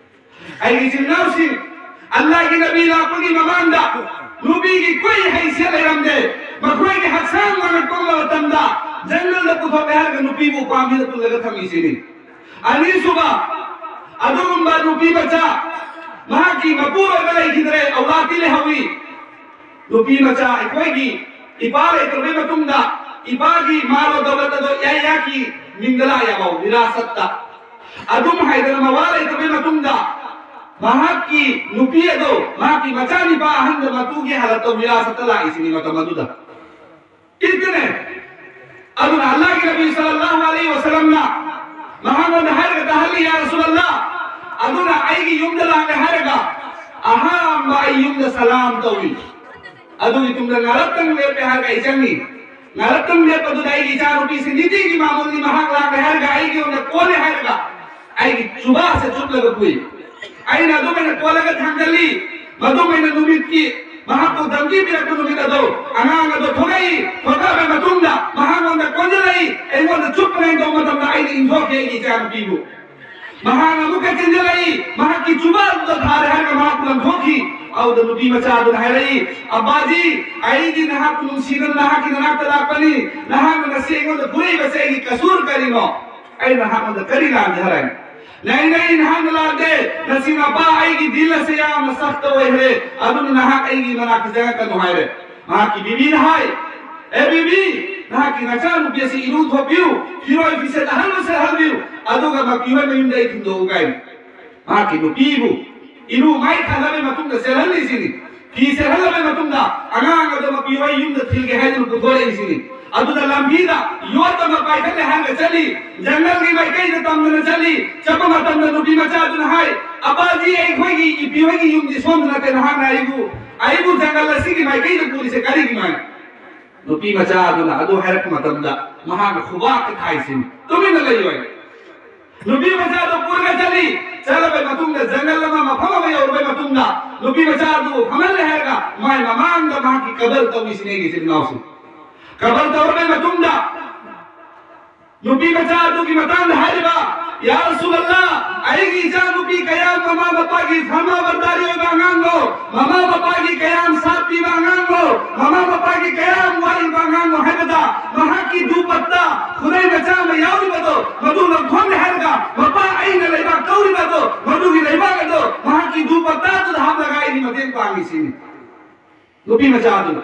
ꯑꯩꯒꯤ ꯏꯆꯤꯜ ꯏꯅꯥꯎꯁꯤꯡ, ꯑꯜꯂꯥꯍꯒꯤ ꯅꯕꯤ ꯂꯥꯛꯄꯒꯤ ꯃꯃꯥꯡꯗ ꯅꯨꯄꯤꯒꯤ ꯀꯨꯏ ꯍꯩꯁꯦ ꯂꯩꯔꯝꯗꯦ꯫ ꯃꯈꯣꯏꯒꯤ ꯍꯛꯆꯥꯡ ꯃꯥꯡꯂꯛꯄ ꯃꯇꯝꯗ ꯖꯪꯒꯜꯗ ꯄꯨꯊꯣꯛꯂꯦ ꯍꯥꯏꯔꯒ ꯅꯨꯄꯤꯕꯨ ꯎꯄꯥꯝꯕꯤꯗ ꯄꯨꯜꯂꯒ ꯊꯝꯃꯤꯁꯤꯅꯤ꯫ ꯑꯅꯤꯁꯨꯕ, ꯑꯗꯨꯒꯨꯝꯕ ꯅꯨꯄꯤ ꯃꯆꯥ, ꯃꯍꯥꯛꯀꯤ ꯃꯄꯨꯔꯣꯏꯕ ꯂꯩꯈꯤꯗ꯭ꯔꯦ, ꯑꯧꯂꯥꯗꯤ ꯂꯩꯍꯧꯏ꯫ ꯅꯨꯄꯤ ꯃꯆꯥ ꯑꯩꯈꯣꯏꯒꯤ ꯏꯄꯥ ꯂꯩꯇ꯭ꯔꯕꯩ ꯃꯇꯨꯡꯗ ꯏꯄꯥꯒꯤ ꯃꯥꯜ ꯗꯧꯂꯠ ꯑꯗꯣ ꯏꯌꯥ ꯏꯌꯥꯒꯤ ꯃꯤꯡꯗ ꯂꯥꯛꯑꯦꯕ, ꯋꯤꯔꯥꯁꯠꯇ꯫ ꯑꯗꯨꯝ ꯍꯥꯏꯗꯅ ꯃꯋꯥ ꯂꯩꯇ꯭ꯔꯕꯩ ꯃꯇꯨꯡꯗ ꯃꯍꯥꯛꯀꯤ ꯅꯨꯄꯤ ꯑꯗꯣ, ꯃꯍꯥꯛꯀꯤ ꯃꯆꯥꯅꯤꯄꯥ ꯑꯍꯟꯗ ꯃꯇꯨꯒꯤ ꯍꯥꯂꯠꯇ ꯋꯤꯔꯥꯁꯠꯇ ꯂꯥꯛꯏꯁꯤꯅꯤ ꯃꯇꯝ ꯑꯗꯨꯗ꯫ ꯏꯠꯇꯅꯦ꯫ ꯑꯗꯨꯅ ꯑꯜꯂꯥꯍꯒꯤ ꯅꯕꯤ ꯁꯜꯂꯜꯂꯥꯍꯨ ꯑꯂꯩꯍꯤ ꯋꯁꯜꯂꯝꯅ ꯃꯍꯥꯛꯉꯣꯟꯗ ꯍꯥꯏꯔꯒ ꯇꯥꯍꯜꯂꯤ, "ꯌꯥ ꯔꯁꯨꯂꯜꯂꯥꯍ, ꯑꯗꯨꯅ ꯑꯩꯒꯤ ꯌꯨꯝꯗ ꯂꯥꯛꯂꯦ ꯍꯥꯏꯔꯒ ꯑꯍꯥꯟꯕ ꯑꯩ ꯌꯨꯝꯗ ꯁꯂꯥꯝ ꯇꯧꯏ꯫ ꯑꯗꯨꯒꯤ ꯇꯨꯡꯗ ꯉꯥꯏꯍꯥꯛꯇꯪ ꯂꯦꯞꯄꯦ ꯍꯥꯏꯔꯒ ꯑꯩ ꯆꯪꯉꯤ꯫ ꯉꯥꯏꯍꯥꯛꯇꯪ ꯂꯦꯞꯄꯗꯨꯗ ꯑꯩꯒꯤ ꯏꯆꯥꯅꯨꯄꯤꯁꯤ ꯅꯤꯇꯤꯒꯤ ꯃꯥꯃꯨꯜꯅꯤ, ꯃꯍꯥꯛ ꯂꯥꯛꯂꯦ ꯍꯥꯏꯔꯒ ꯑꯩꯒꯤ ꯑꯣꯏꯅ ꯀꯣꯜꯂꯦ ꯍꯥꯏꯔꯒ ꯑꯩꯒꯤ ꯆꯨꯕꯥꯁꯦ ꯆꯨꯞꯂꯒ ꯄꯨꯏ꯫ ꯑꯩꯅ ꯑꯗꯨꯃꯥꯏꯅ ꯀꯣꯜꯂꯒ ꯊꯥꯡꯒꯠꯂꯤ꯫ ꯃꯗꯨꯃꯥꯏꯅ ꯅꯨꯃꯤꯠꯀꯤ ꯃꯍꯥꯛꯄꯨ ꯙꯝꯀꯤ ꯄꯤꯔꯛꯄ ꯅꯨꯃꯤꯠ ꯑꯗꯣ ꯑꯉꯥꯡ ꯑꯗꯣ ꯊꯣꯛꯂꯛꯏ꯫ ꯊꯣꯛꯂꯛꯑꯕ ꯃꯇꯨꯡꯗ ꯃꯍꯥꯛꯉꯣꯟꯗ ꯀꯣꯟꯖꯜꯂꯛꯏ꯫ ꯑꯩꯉꯣꯟꯗ ꯆꯨꯞꯄꯅꯦꯅ ꯇꯧꯕ ꯃꯇꯝꯗ ꯑꯩꯅ ꯏꯟꯊꯣꯛꯈꯤ ꯑꯩꯒꯤ ꯏꯆꯥꯅꯨꯄꯤꯕꯨ꯫ ꯃꯍꯥꯛꯅ ꯑꯃꯨꯛꯀ ꯆꯦꯟꯖꯜꯂꯛꯏ, ꯃꯍꯥꯛꯀꯤ ꯆꯨꯕꯥꯜꯗꯨꯗ ꯊꯥꯔꯦ ꯍꯥꯏꯔꯒ ꯃꯍꯥꯛꯄꯨ ꯂꯪꯊꯣꯛꯈꯤ꯫ ꯑꯗꯨꯗ ꯅꯨꯄꯤ ꯃꯆꯥꯗꯨꯅ ꯍꯥꯏꯔꯛꯏ, "ꯑꯕꯥꯖꯤ, ꯑꯩꯗꯤ ꯅꯍꯥꯛꯄꯨ ꯅꯨꯡꯁꯤꯗꯅ ꯅꯍꯥꯛꯀꯤ ꯅꯅꯥꯛꯇ ꯂꯥꯛꯄꯅꯤ꯫ ꯅꯍꯥꯛꯅ ꯉꯁꯤ ꯑꯩꯉꯣꯟꯗ ꯐꯨꯔꯛꯏꯕꯁꯦ ꯑꯩꯒꯤ ꯀꯁꯨꯔ ꯀꯔꯤꯅꯣ? ꯑꯩꯅ ꯅꯍꯥꯛꯉꯣꯟꯗ ꯀꯔꯤ ꯂꯥꯟꯒꯦ?" ꯍꯥꯏꯔꯛꯏ꯫ "ꯅꯩ, ꯅꯩ, ꯅꯍꯥꯛꯅ ꯂꯥꯟꯗꯦ꯫ ꯅꯆꯤꯟ ꯅꯄꯥ ꯑꯩꯒꯤ ꯗꯤꯜ ꯑꯁꯦ ꯌꯥꯝꯅ ꯁꯈꯠ ꯑꯣꯏꯈ꯭ꯔꯦ꯫ ꯑꯗꯨꯅ ꯅꯍꯥꯛ ꯑꯩꯒꯤ ꯃꯅꯥꯛꯇ ꯆꯪꯉꯛꯀꯅꯨ" ꯍꯥꯏꯔꯦ꯫ ꯃꯍꯥꯛꯀꯤ ꯕꯤꯕꯤꯅ ꯍꯥꯏ, "ꯑꯦ ꯕꯤꯕꯤ, ꯅꯍꯥꯛꯀꯤ ꯅꯆꯥꯅꯨꯄꯤ ꯑꯁꯤ ꯏꯔꯨ ꯊꯣꯛꯄꯤꯌꯨ, ꯐꯤꯔꯣꯜ ꯐꯤꯁꯦꯠ ꯑꯍꯟꯕ ꯁꯦꯠꯍꯟꯕꯤꯌꯨ, ꯑꯗꯨꯒ ꯃꯄꯤꯍꯣꯏ ꯃꯌꯨꯝꯗ ꯑꯩ ꯊꯤꯟꯗꯣꯛꯎ" ꯀꯥꯏꯅ꯫ ꯃꯍꯥꯛꯀꯤ ꯅꯨꯄꯤꯕꯨ ꯏꯔꯨ ꯃꯥꯏ ꯊꯥꯅꯕꯒꯤ ꯃꯇꯨꯡꯗ ꯆꯦꯜꯍꯜꯂꯤꯁꯤꯅꯤ꯫ ꯐꯤ ꯆꯦꯜꯍꯜꯂꯕꯒꯤ ꯃꯇꯨꯡꯗ ꯑꯉꯥꯡ ꯑꯗꯨ ꯃꯄꯤꯍꯣꯏ ꯌꯨꯝꯗ ꯊꯤꯜꯒꯦ ꯍꯥꯏꯗꯨꯅ ꯄꯨꯊꯣꯔꯛꯏꯁꯤꯅꯤ꯫ ꯑꯗꯨꯗ ꯂꯝꯕꯤꯗ ꯌꯣꯠ ꯑꯃ ꯄꯥꯏꯈꯠꯂꯦ ꯍꯥꯏꯔꯒ ꯆꯠꯂꯤ, ꯖꯪꯒꯜꯒꯤ ꯃꯥꯏꯀꯩꯗ ꯇꯝꯗꯅ ꯆꯠꯂꯤ꯫ ꯆꯠꯄ ꯃꯇꯝꯗ ꯅꯨꯄꯤ ꯃꯆꯥꯗꯨꯅ ꯍꯥꯏ, "ꯑꯕꯥꯖꯤ, ꯑꯩꯈꯣꯏꯒꯤ ꯏꯄꯤꯍꯣꯏꯒꯤ ꯌꯨꯝꯗꯤ ꯁꯣꯝꯗ ꯅꯠꯇꯦ, ꯅꯍꯥꯛꯅ ꯑꯩꯕꯨ, ꯑꯩꯕꯨ ꯖꯪꯒꯜ ꯑꯁꯤꯒꯤ ꯃꯥꯏꯀꯩꯗ ꯄꯨꯔꯤꯁꯦ ꯀꯔꯤꯒꯤꯅꯣ?" ꯍꯥꯏ꯫ ꯅꯨꯄꯤ ꯃꯆꯥ ꯑꯗꯨꯅ ꯑꯗꯨ ꯍꯥꯏꯔꯛꯄ ꯃꯇꯝꯗ ꯃꯍꯥꯛꯅ ꯈꯨꯕꯥꯛꯀ ꯊꯥꯏꯁꯤꯅꯤ, "ꯇꯨꯃꯤꯟꯅ ꯂꯩꯌꯨ" ꯍꯥꯏ꯫ ꯅꯨꯄꯤ ꯃꯆꯥꯗꯨ ꯄꯨꯔꯒ ꯆꯠꯂꯤ꯫ ꯆꯠꯂꯕꯩ ꯃꯇꯨꯡꯗ ꯖꯪꯒꯜ ꯑꯃ, ꯃꯐꯝ ꯑꯃ ꯌꯧꯔꯕꯩ ꯃꯇꯨꯡꯗ ꯅꯨꯄꯤ ꯃꯆꯥ ꯑꯗꯨ ꯐꯝꯍꯜꯂꯦ ꯍꯥꯏꯔꯒ ꯃꯥꯏ ꯃꯃꯥꯡꯗ ꯃꯍꯥꯛꯀꯤ ꯀꯕꯔ ꯇꯧꯔꯤꯁꯤꯅꯦ ꯑꯩꯒꯤ ꯏꯆꯤꯟ ꯏꯅꯥꯎꯁꯤꯡ꯫ ꯀꯕꯔ ꯇꯧꯔꯕꯩ ꯃꯇꯨꯡꯗ ꯅꯨꯄꯤ ꯃꯆꯥ ꯑꯗꯨꯒꯤ ꯃꯇꯥꯡꯗ ꯍꯥꯏꯔꯤꯕ, "ꯌꯥ ꯔꯁꯨꯂꯜꯂꯥ, ꯑꯩꯒꯤ ꯏꯆꯥ ꯅꯨꯄꯤ ꯀꯌꯥꯝ ꯃꯃꯥ ꯃꯄꯥꯒꯤ ꯐꯔꯃꯥꯕꯔꯗꯥꯔꯤ ꯑꯣꯏꯕ ꯑꯉꯥꯡꯅꯣ, ꯃꯃꯥ ꯃꯄꯥꯒꯤ ꯀꯌꯥꯝ ꯁꯥꯠ ꯄꯤꯕ ꯑꯉꯥꯡꯅꯣ, ꯃꯃꯥ ꯃꯄꯥꯒꯤ ꯀꯌꯥꯝ ꯋꯥꯔꯤꯕ ꯑꯉꯥꯡꯅꯣ ꯍꯥꯏꯕꯗ ꯃꯍꯥꯛꯀꯤ ꯗꯨꯄꯠꯇ ꯈꯨꯗꯩ ꯃꯆꯥ ꯑꯃ ꯌꯥꯎꯔꯤꯕꯗꯣ, ꯃꯗꯨ ꯂꯧꯊꯣꯛꯂꯦ ꯍꯥꯏꯔꯒ ꯃꯄꯥ ꯑꯩꯅ ꯂꯩꯕꯥꯛ ꯀꯧꯔꯤꯕꯗꯣ, ꯃꯗꯨꯒꯤ ꯂꯩꯕꯥꯛ ꯑꯗꯣ ꯃꯍꯥꯛꯀꯤ ꯗꯨꯄꯠꯇ ꯑꯗꯨꯗ ꯍꯥꯞꯂꯒ ꯑꯩꯒꯤ ꯃꯇꯦꯡ ꯄꯥꯡꯉꯤꯁꯤꯅꯤ"꯫ ꯅꯨꯄꯤ ꯃꯆꯥ ꯑꯗꯨꯅ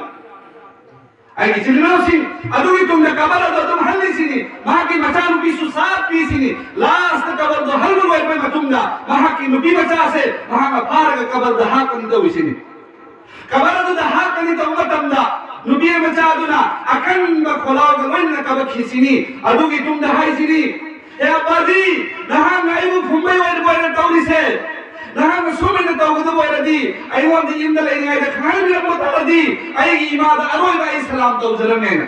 ꯑꯩꯒꯤ ꯏꯆꯤꯜ ꯏꯅꯥꯎꯁꯤꯡ, ꯑꯗꯨꯒꯤ ꯇꯨꯡꯗ ꯀꯕꯔ ꯑꯗꯨ ꯑꯗꯨꯝ ꯍꯜꯂꯤꯁꯤꯅꯤ꯫ ꯃꯍꯥꯛꯀꯤ ꯃꯆꯥꯅꯨꯄꯤꯁꯨ ꯁꯥꯠ ꯄꯤꯁꯤꯅꯤ꯫ ꯂꯥꯁꯇ ꯀꯕꯔꯗꯣ ꯍꯜꯕ ꯂꯣꯏꯔꯕ ꯃꯇꯨꯡꯗ ꯃꯍꯥꯛꯀꯤ ꯅꯨꯄꯤ ꯃꯆꯥꯁꯦ ꯃꯍꯥꯛꯅ ꯐꯥꯔꯒ ꯀꯕꯔꯗ ꯍꯥꯞꯀꯅꯤ ꯇꯧꯔꯤꯁꯤꯅꯤ꯫ ꯀꯕꯔ ꯑꯗꯨꯗ ꯍꯥꯞꯀꯅꯤ ꯇꯧꯕ ꯃꯇꯝꯗ ꯅꯨꯄꯤ ꯃꯆꯥ ꯑꯗꯨꯅ ꯑꯀꯟꯕ ꯈꯣꯜꯂꯥꯎꯒ ꯂꯣꯏꯅꯅ ꯀꯕꯔ ꯈꯤꯁꯤꯅꯤ꯫ ꯑꯗꯨꯒꯤ ꯇꯨꯡꯗ ꯍꯥꯏꯁꯤꯅꯤ, "ꯍꯦ ꯑꯄꯥꯗꯤ, ꯅꯍꯥꯛꯅ ꯑꯩꯕꯨ ꯐꯨꯝꯕꯩ ꯑꯣꯏꯅ ꯑꯣꯏꯅ ꯇꯧꯔꯤꯁꯦ, ꯅꯍꯥꯛꯅ ꯁꯨꯃꯥꯏꯅ ꯇꯧꯒꯗꯕ ꯑꯣꯏꯔꯗꯤ, ꯑꯩꯉꯣꯟꯗ ꯌꯨꯝꯗ ꯂꯩꯔꯤꯉꯩꯗ ꯈꯪꯍꯟꯕꯤꯔꯝꯕ ꯇꯥꯔꯗꯤ, ꯑꯩꯒꯤ ꯏꯃꯥꯗ ꯑꯔꯣꯏꯕ ꯑꯩ ꯁꯂꯥꯝ ꯇꯧꯖꯔꯝꯃꯦꯅ"꯫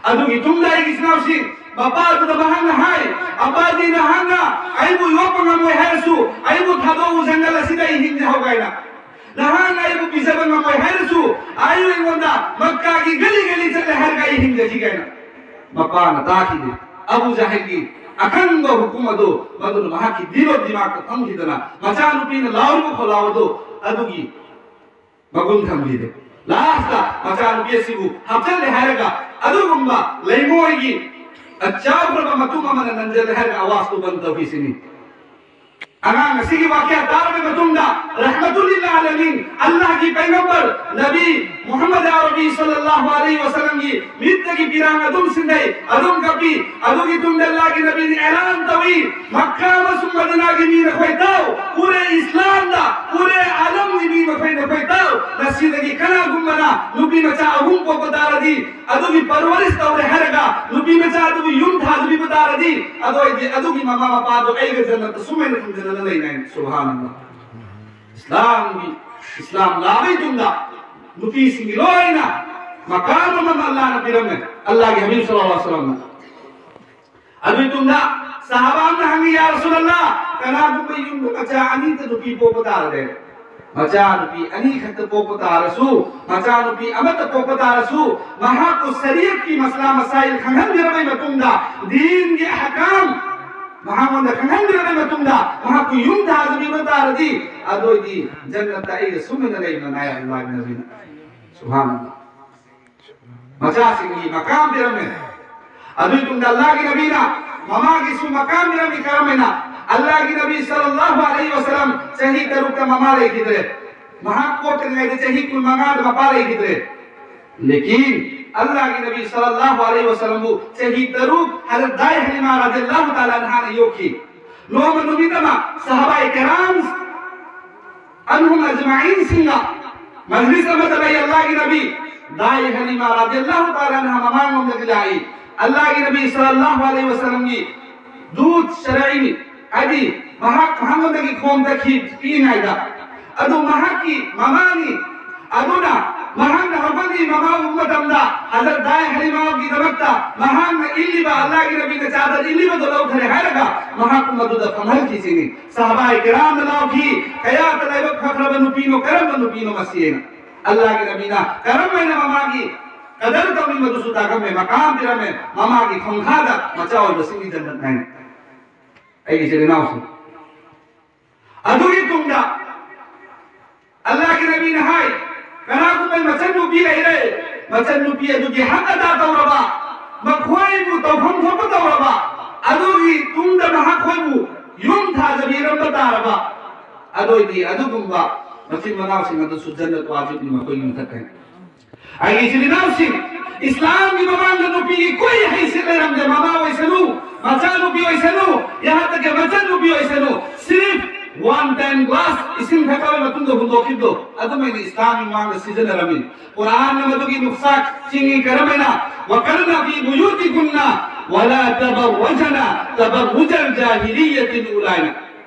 ꯑꯗꯨꯒꯤ ꯇꯨꯡꯗ ꯑꯩꯒꯤ ꯏꯆꯤꯟ ꯏꯅꯥꯎꯁꯤꯡ, ꯃꯄꯥꯗꯨꯗ ꯃꯍꯥꯛꯅ ꯍꯥꯏ, "ꯑꯄꯥꯗꯤ, ꯅꯍꯥꯛꯅ ꯑꯩꯕꯨ ꯌꯣꯛꯄ ꯉꯝꯃꯣꯏ ꯍꯥꯏꯔꯁꯨ, ꯑꯩꯕꯨ ꯊꯥꯗꯣꯛꯎ ꯖꯪꯒꯜ ꯑꯁꯤꯗ ꯑꯩ ꯍꯤꯡꯖꯍꯧ" ꯀꯥꯏꯅ꯫ "ꯅꯍꯥꯛꯅ ꯑꯩꯕꯨ ꯄꯤꯖꯕ ꯉꯝꯃꯣꯏ ꯍꯥꯏꯔꯁꯨ, ꯑꯩ ꯑꯩꯉꯣꯟꯗ ꯃꯛꯀꯥꯒꯤ ꯒꯂꯤ ꯒꯂꯤ ꯆꯠꯂꯦ ꯍꯥꯏꯔꯒ ꯑꯩ ꯍꯤꯡꯖꯈꯤ" ꯀꯥꯏꯅ꯫ ꯃꯄꯥꯅ ꯇꯥꯈꯤꯗꯦ꯫ ꯑꯕꯨ ꯖꯍꯜꯒꯤ ꯑꯀꯟꯕ ꯍꯨꯀꯨꯝ ꯑꯗꯨ ꯃꯗꯨꯅ ꯃꯍꯥꯛꯀꯤ ꯗꯤꯜ ꯑꯣꯐ ꯗꯤꯃꯥꯛꯇ ꯐꯝꯈꯤꯗꯅ ꯃꯆꯥꯅꯨꯄꯤꯅ ꯂꯥꯎꯔꯤꯕ ꯈꯣꯜꯂꯥꯎ ꯑꯗꯨ ꯑꯗꯨꯒꯤ ꯃꯒꯨꯟ ꯊꯝꯈꯤꯗꯦ꯫ ꯂꯥꯁꯇ ꯃꯆꯥꯅꯨꯄꯤ ꯑꯁꯤꯕꯨ ꯍꯥꯞꯆꯜꯂꯦ ꯍꯥꯏꯔꯒ ꯑꯗꯨꯒꯨꯝꯕ ꯂꯩꯉꯣꯏꯒꯤ ꯑꯆꯥꯎꯈ꯭ꯔꯕ ꯃꯇꯨꯝ ꯑꯃꯅ ꯅꯟꯖꯜꯂꯦ ꯍꯥꯏꯔꯒ ꯑꯋꯥꯖꯇꯨ ꯕꯟ ꯇꯧꯈꯤꯁꯤꯅꯤ꯫ ꯑꯉꯥꯡ ꯑꯁꯤꯒꯤ ꯋꯥꯀꯌꯥ ꯇꯥꯔꯕ ꯃꯇꯨꯡꯗ ꯔꯍꯃꯇꯨꯜꯂꯤꯜ ꯑꯥꯂꯃꯤꯟ ꯑꯜꯂꯥꯍꯒꯤ ꯄꯩꯒꯝꯕꯔ ꯅꯕꯤ ꯃꯨꯍꯝꯃꯗ ꯑꯔꯕꯤ ꯁꯜꯂꯜꯂꯥꯍꯨ ꯑꯂꯩꯍꯤ ꯋꯁꯜꯂꯝꯒꯤ ꯃꯤꯠꯇꯒꯤ ꯄꯤꯔꯥꯡ ꯑꯗꯨꯝ ꯁꯤꯟꯅꯩ, ꯑꯗꯨꯝ ꯀꯞꯄꯤ꯫ ꯑꯗꯨꯒꯤ ꯇꯨꯡꯗ ꯑꯜꯂꯥꯍꯒꯤ ꯅꯕꯤꯅ ꯑꯦꯂꯥꯟ ꯇꯧꯏ, "ꯃꯛꯀꯥ ꯑꯃꯁꯨꯡ ꯃꯗꯤꯅꯥꯒꯤ ꯃꯤ ꯅꯈꯣꯏ ꯇꯥꯎ, ꯄꯨꯔꯦ ꯏꯁꯂꯥꯝꯗ, ꯄꯨꯔꯦ ꯑꯥꯂꯝꯒꯤ ꯃꯤ ꯃꯈꯣꯏ ꯅꯈꯣꯏ ꯇꯥꯎ, ꯉꯁꯤꯗꯒꯤ ꯀꯅꯥꯒꯨꯝꯕꯅ ꯅꯨꯄꯤ ꯃꯆꯥ ꯑꯍꯨꯝ ꯄꯣꯛꯄ ꯇꯥꯔꯗꯤ, ꯑꯗꯨꯒꯤ ꯄꯔꯋꯥꯔꯤꯁ ꯇꯧꯔꯦ ꯍꯥꯏꯔꯒ ꯅꯨꯄꯤ ꯃꯆꯥ ꯑꯗꯨꯕꯨ ꯌꯨꯝ ꯊꯥꯗꯕꯤꯕ ꯇꯥꯔꯗꯤ, ꯑꯗꯨ ꯑꯣꯏꯗꯤ ꯑꯗꯨꯒꯤ ꯃꯃꯥ ꯃꯄꯥꯗꯣ ꯑꯩꯒ ꯖꯟꯅꯠꯇ ꯁꯨꯃꯥꯏꯅ ꯊꯝꯖꯅꯅ ꯂꯩꯅꯤ"꯫ ꯁꯨꯕꯍꯥꯅꯜꯂꯥꯍ꯫ ꯏꯁꯂꯥꯝꯒꯤ, ꯏꯁꯂꯥꯝ ꯂꯥꯛꯑꯕ ꯃꯇꯨꯡꯗ ꯅꯨꯄꯤꯁꯤꯡꯒꯤ ꯂꯣꯏꯅ ꯃꯀꯥꯝ ꯑꯃ ꯑꯜꯂꯥꯍꯅ ꯄꯤꯔꯝꯃꯦ, ꯑꯜꯂꯥꯍꯒꯤ ꯍꯕꯤꯕ ꯁꯜꯂꯜꯂꯥꯍꯨ ꯑꯂꯩꯍꯤ ꯋꯁꯜꯂꯝꯅ꯫ ꯑꯗꯨꯒꯤ ꯃꯇꯨꯡꯗ ꯁꯍꯥꯕꯥ ꯑꯃꯅ ꯍꯪꯉꯤ, "ꯌꯥ ꯔꯁꯨꯂꯜꯂꯥꯍ, ꯀꯅꯥꯒꯨꯝꯕ ꯌꯨꯝꯗ ꯃꯆꯥ ꯑꯅꯤꯇ ꯅꯨꯄꯤ ꯄꯣꯛꯄ ꯇꯥꯔꯗꯤ, ꯃꯆꯥ ꯅꯨꯄꯤ ꯑꯅꯤ ꯈꯛꯇ ꯄꯣꯛꯄ ꯇꯥꯔꯁꯨ, ꯃꯆꯥ ꯅꯨꯄꯤ ꯑꯃꯠꯇ ꯄꯣꯛꯄ ꯇꯥꯔꯁꯨ, ꯃꯍꯥꯛꯄꯨ ꯁꯔꯤꯌꯠꯀꯤ ꯃꯁꯂꯥ ꯃꯁꯥꯏꯜ ꯈꯪꯍꯟꯕꯤꯔꯕꯩ ꯃꯇꯨꯡꯗ, ꯗꯤꯟꯒꯤ ꯑꯍꯀꯥꯝ ꯃꯍꯥꯛꯉꯣꯟꯗ ꯈꯪꯍꯟꯕꯤꯔꯕꯩ ꯃꯇꯨꯡꯗ, ꯃꯍꯥꯛꯄꯨ ꯌꯨꯝ ꯊꯥꯗꯕꯤꯕ ꯇꯥꯔꯗꯤ, ꯑꯗꯨ ꯑꯣꯏꯗꯤ ꯖꯟꯅꯠꯇ ꯑꯩꯒ ꯁꯨꯃꯤꯟꯅ ꯂꯩꯕꯅ ꯅꯥꯏ" ꯑꯜꯂꯥꯍꯒꯤ ꯅꯕꯤꯅ꯫ ꯁꯨꯕꯍꯥꯅꯜꯂꯥꯍ꯫ ꯃꯆꯥꯁꯤꯡꯒꯤ ꯃꯀꯥꯝ ꯄꯤꯔꯝꯃꯦ꯫ ꯑꯗꯨꯒꯤ ꯇꯨꯡꯗ ꯑꯜꯂꯥꯍꯒꯤ ꯅꯕꯤꯅ ꯃꯃꯥꯒꯤꯁꯨ ꯃꯀꯥꯝ ꯄꯤꯔꯝꯃꯤ꯫ ꯀꯔꯝꯍꯥꯏꯅ? ꯑꯜꯂꯥꯍꯒꯤ ꯅꯕꯤ ꯁꯜꯂꯜꯂꯥꯍꯨ ꯑꯂꯩꯍꯤ ꯋꯁꯜꯂꯝ ꯆꯍꯤ ꯇꯔꯨꯛꯇ ꯃꯃꯥ ꯂꯩꯈꯤꯗ꯭ꯔꯦ꯫ ꯃꯍꯥꯛ ꯄꯣꯛꯇ꯭ꯔꯤꯉꯩꯗ ꯆꯍꯤ ꯀꯨꯟꯃꯉꯥꯗ ꯃꯄꯥ ꯂꯩꯈꯤꯗ꯭ꯔꯦ꯫ ꯂꯦꯀꯤꯟ ꯑꯜꯂꯥꯍꯒꯤ ꯅꯕꯤ ꯁꯜꯂꯜꯂꯥꯍꯨ ꯑꯂꯩꯍꯤ ꯋꯁꯜꯂꯝꯕꯨ ꯆꯍꯤ ꯇꯔꯨꯛ ꯍꯖꯔꯠ ꯗꯥꯏ ꯍꯂꯤꯃꯥ ꯔꯗꯤꯌꯜꯂꯥꯍꯨ ꯇꯥꯂꯥ ꯑꯟꯍꯥꯅ ꯌꯣꯛꯈꯤ꯫ ꯅꯣꯡꯃ ꯅꯨꯃꯤꯠ ꯑꯃ ꯁꯍꯥꯕꯥꯏ ꯀꯔꯥꯝ ꯑꯟꯍꯨꯝ ꯑꯖꯃꯥꯏꯟꯁꯤꯡꯒ ꯃꯖꯂꯤꯁ ꯑꯃꯗ ꯂꯩ꯫ ꯑꯜꯂꯥꯍꯒꯤ ꯅꯕꯤ ꯗꯥꯏ ꯍꯂꯤꯃꯥ ꯔꯗꯤꯌꯜꯂꯥꯍꯨ ꯇꯥꯂꯥ ꯑꯟꯍꯥ ꯃꯃꯥꯡꯂꯣꯝꯗꯒꯤ ꯂꯥꯛꯏ꯫ ꯑꯜꯂꯥꯍꯒꯤ ꯅꯕꯤ ꯁꯜꯂꯜꯂꯥꯍꯨ ꯑꯂꯩꯍꯤ ꯋꯁꯜꯂꯝꯒꯤ ꯗꯨꯠ ꯁꯔꯥꯏꯅꯤ, ꯍꯥꯏꯗꯤ ꯃꯍꯥꯛ ꯃꯍꯥꯛꯉꯣꯟꯗꯒꯤ ꯈꯣꯝ ꯇꯛꯈꯤ ꯄꯤꯛꯏꯉꯩꯗ꯫ ꯑꯗꯨ ꯃꯍꯥꯛꯀꯤ ꯃꯃꯥꯅꯤ꯫ ꯑꯗꯨꯅ ꯃꯍꯥꯛꯅ ꯍꯧꯒꯠꯂꯤ ꯃꯃꯥ ꯎꯕ ꯃꯇꯝꯗ ꯍꯖꯔꯠ ꯗꯥꯏ ꯍꯂꯤꯃꯥꯒꯤꯗꯃꯛꯇ ꯃꯍꯥꯛꯅ ꯏꯜꯂꯤꯕ ꯑꯜꯂꯥꯍꯒꯤ ꯅꯕꯤꯅ ꯆꯥꯗꯔ ꯏꯜꯂꯤꯕꯗꯣ ꯂꯧꯊꯔꯦ ꯍꯥꯏꯔꯒ ꯃꯍꯥꯛꯄꯨ ꯃꯗꯨꯗ ꯐꯝꯍꯟꯈꯤꯁꯤꯅꯤ꯫ ꯁꯍꯥꯕꯥꯏ ꯀꯤꯔꯥꯝꯅ ꯂꯥꯎꯈꯤ, "ꯀꯌꯥꯗ ꯂꯥꯏꯕꯛ ꯐꯈ꯭ꯔꯕ ꯅꯨꯄꯤꯅꯣ, ꯀꯔꯝꯕ ꯅꯨꯄꯤꯅꯣ ꯃꯁꯤ?" ꯍꯥꯏꯅ꯫ ꯑꯜꯂꯥꯍꯒꯤ ꯅꯕꯤꯅ ꯀꯔꯝ ꯍꯥꯏꯅ ꯃꯃꯥꯒꯤ ꯀꯗꯔ ꯇꯧꯔꯤ ꯃꯗꯨꯁꯨ ꯇꯥꯛꯂꯝꯃꯦ, ꯃꯀꯥꯝ ꯄꯤꯔꯝꯃꯦ, ꯃꯃꯥꯒꯤ ꯈꯣꯡꯊꯥꯗ ꯃꯆꯥ ꯑꯣꯏꯕꯁꯤꯡꯒꯤ ꯖꯟꯅꯠ ꯍꯥꯏꯅ꯫ ꯑꯩꯒꯤ ꯏꯆꯤꯜ ꯏꯅꯥꯎꯁꯤꯡ, ꯑꯗꯨꯒꯤ ꯇꯨꯡꯗ ꯑꯜꯂꯥꯍꯒꯤ ꯅꯕꯤꯅ ꯍꯥꯏ, ꯀꯅꯥꯒꯨꯝꯕ ꯃꯆꯟꯅꯨꯄꯤ ꯂꯩꯔꯦ, ꯃꯆꯟꯅꯨꯄꯤ ꯑꯗꯨꯒꯤ ꯍꯛ ꯑꯗꯥ ꯇꯧꯔꯕ, ꯃꯈꯣꯏꯕꯨ ꯇꯧꯐꯝ ꯊꯣꯛꯄ ꯇꯧꯔꯕ, ꯑꯗꯨꯒꯤ ꯇꯨꯡꯗ ꯃꯍꯥꯛꯈꯣꯏꯕꯨ ꯌꯨꯝ ꯊꯥꯖꯕꯤꯔꯝꯕ ꯇꯥꯔꯕ, ꯑꯗꯨ ꯑꯣꯏꯗꯤ ꯑꯗꯨꯒꯨꯝꯕ ꯃꯆꯤꯟ ꯃꯅꯥꯎꯁꯤꯡ ꯑꯗꯨꯁꯨ ꯖꯟꯅꯠ ꯋꯥꯖꯤꯕꯅꯤ ꯃꯈꯣꯏꯒꯤ ꯃꯊꯛꯇ꯫ ꯑꯩꯒꯤ ꯏꯆꯤꯜ ꯏꯅꯥꯎꯁꯤꯡ, ꯏꯁꯂꯥꯝꯒꯤ ꯃꯃꯥꯡꯗ ꯅꯨꯄꯤꯒꯤ ꯀꯣꯏ ꯍꯩꯁꯤꯠ ꯂꯩꯔꯝꯗꯦ꯫ ꯃꯃꯥ ꯑꯣꯏꯁꯅꯨ, ꯃꯆꯥꯅꯨꯄꯤ ꯑꯣꯏꯁꯅꯨ, ꯌꯥꯍꯥꯟ ꯇꯛ ꯀꯤ ꯃꯆꯟꯅꯨꯄꯤ ꯑꯣꯏꯁꯅꯨ, ꯁꯤꯔꯤꯐ ꯋꯥꯟ ꯇꯥꯏꯝ ꯒ꯭ꯂꯥꯁ ꯏꯁꯤꯡ ꯊꯛꯂꯕ ꯃꯇꯨꯡꯗ ꯍꯨꯟꯗꯣꯛꯈꯤꯕꯗꯣ ꯑꯗꯨꯃꯥꯏꯅ ꯏꯁꯂꯥꯝꯒꯤ ꯃꯃꯥꯡꯗ ꯁꯤꯖꯤꯟꯅꯔꯝꯃꯤ꯫ ꯀꯨꯔꯥꯟꯅ ꯃꯗꯨꯒꯤ ꯅꯨꯡꯁꯥꯛ ꯆꯤꯡꯏ ꯀꯔꯝꯍꯥꯏꯅ, "ꯋꯀꯔꯅ ꯐꯤ ꯕꯨꯌꯨꯇꯤꯀꯨꯟꯅ ꯋꯂꯥ ꯇꯕꯔꯔꯖꯅ ꯇꯕꯔꯔꯨꯖꯜ ꯖꯥꯍꯤꯂꯤꯌ꯭ꯌꯥꯇꯤꯜ ꯎꯂꯥ" ꯍꯥꯏꯅ꯫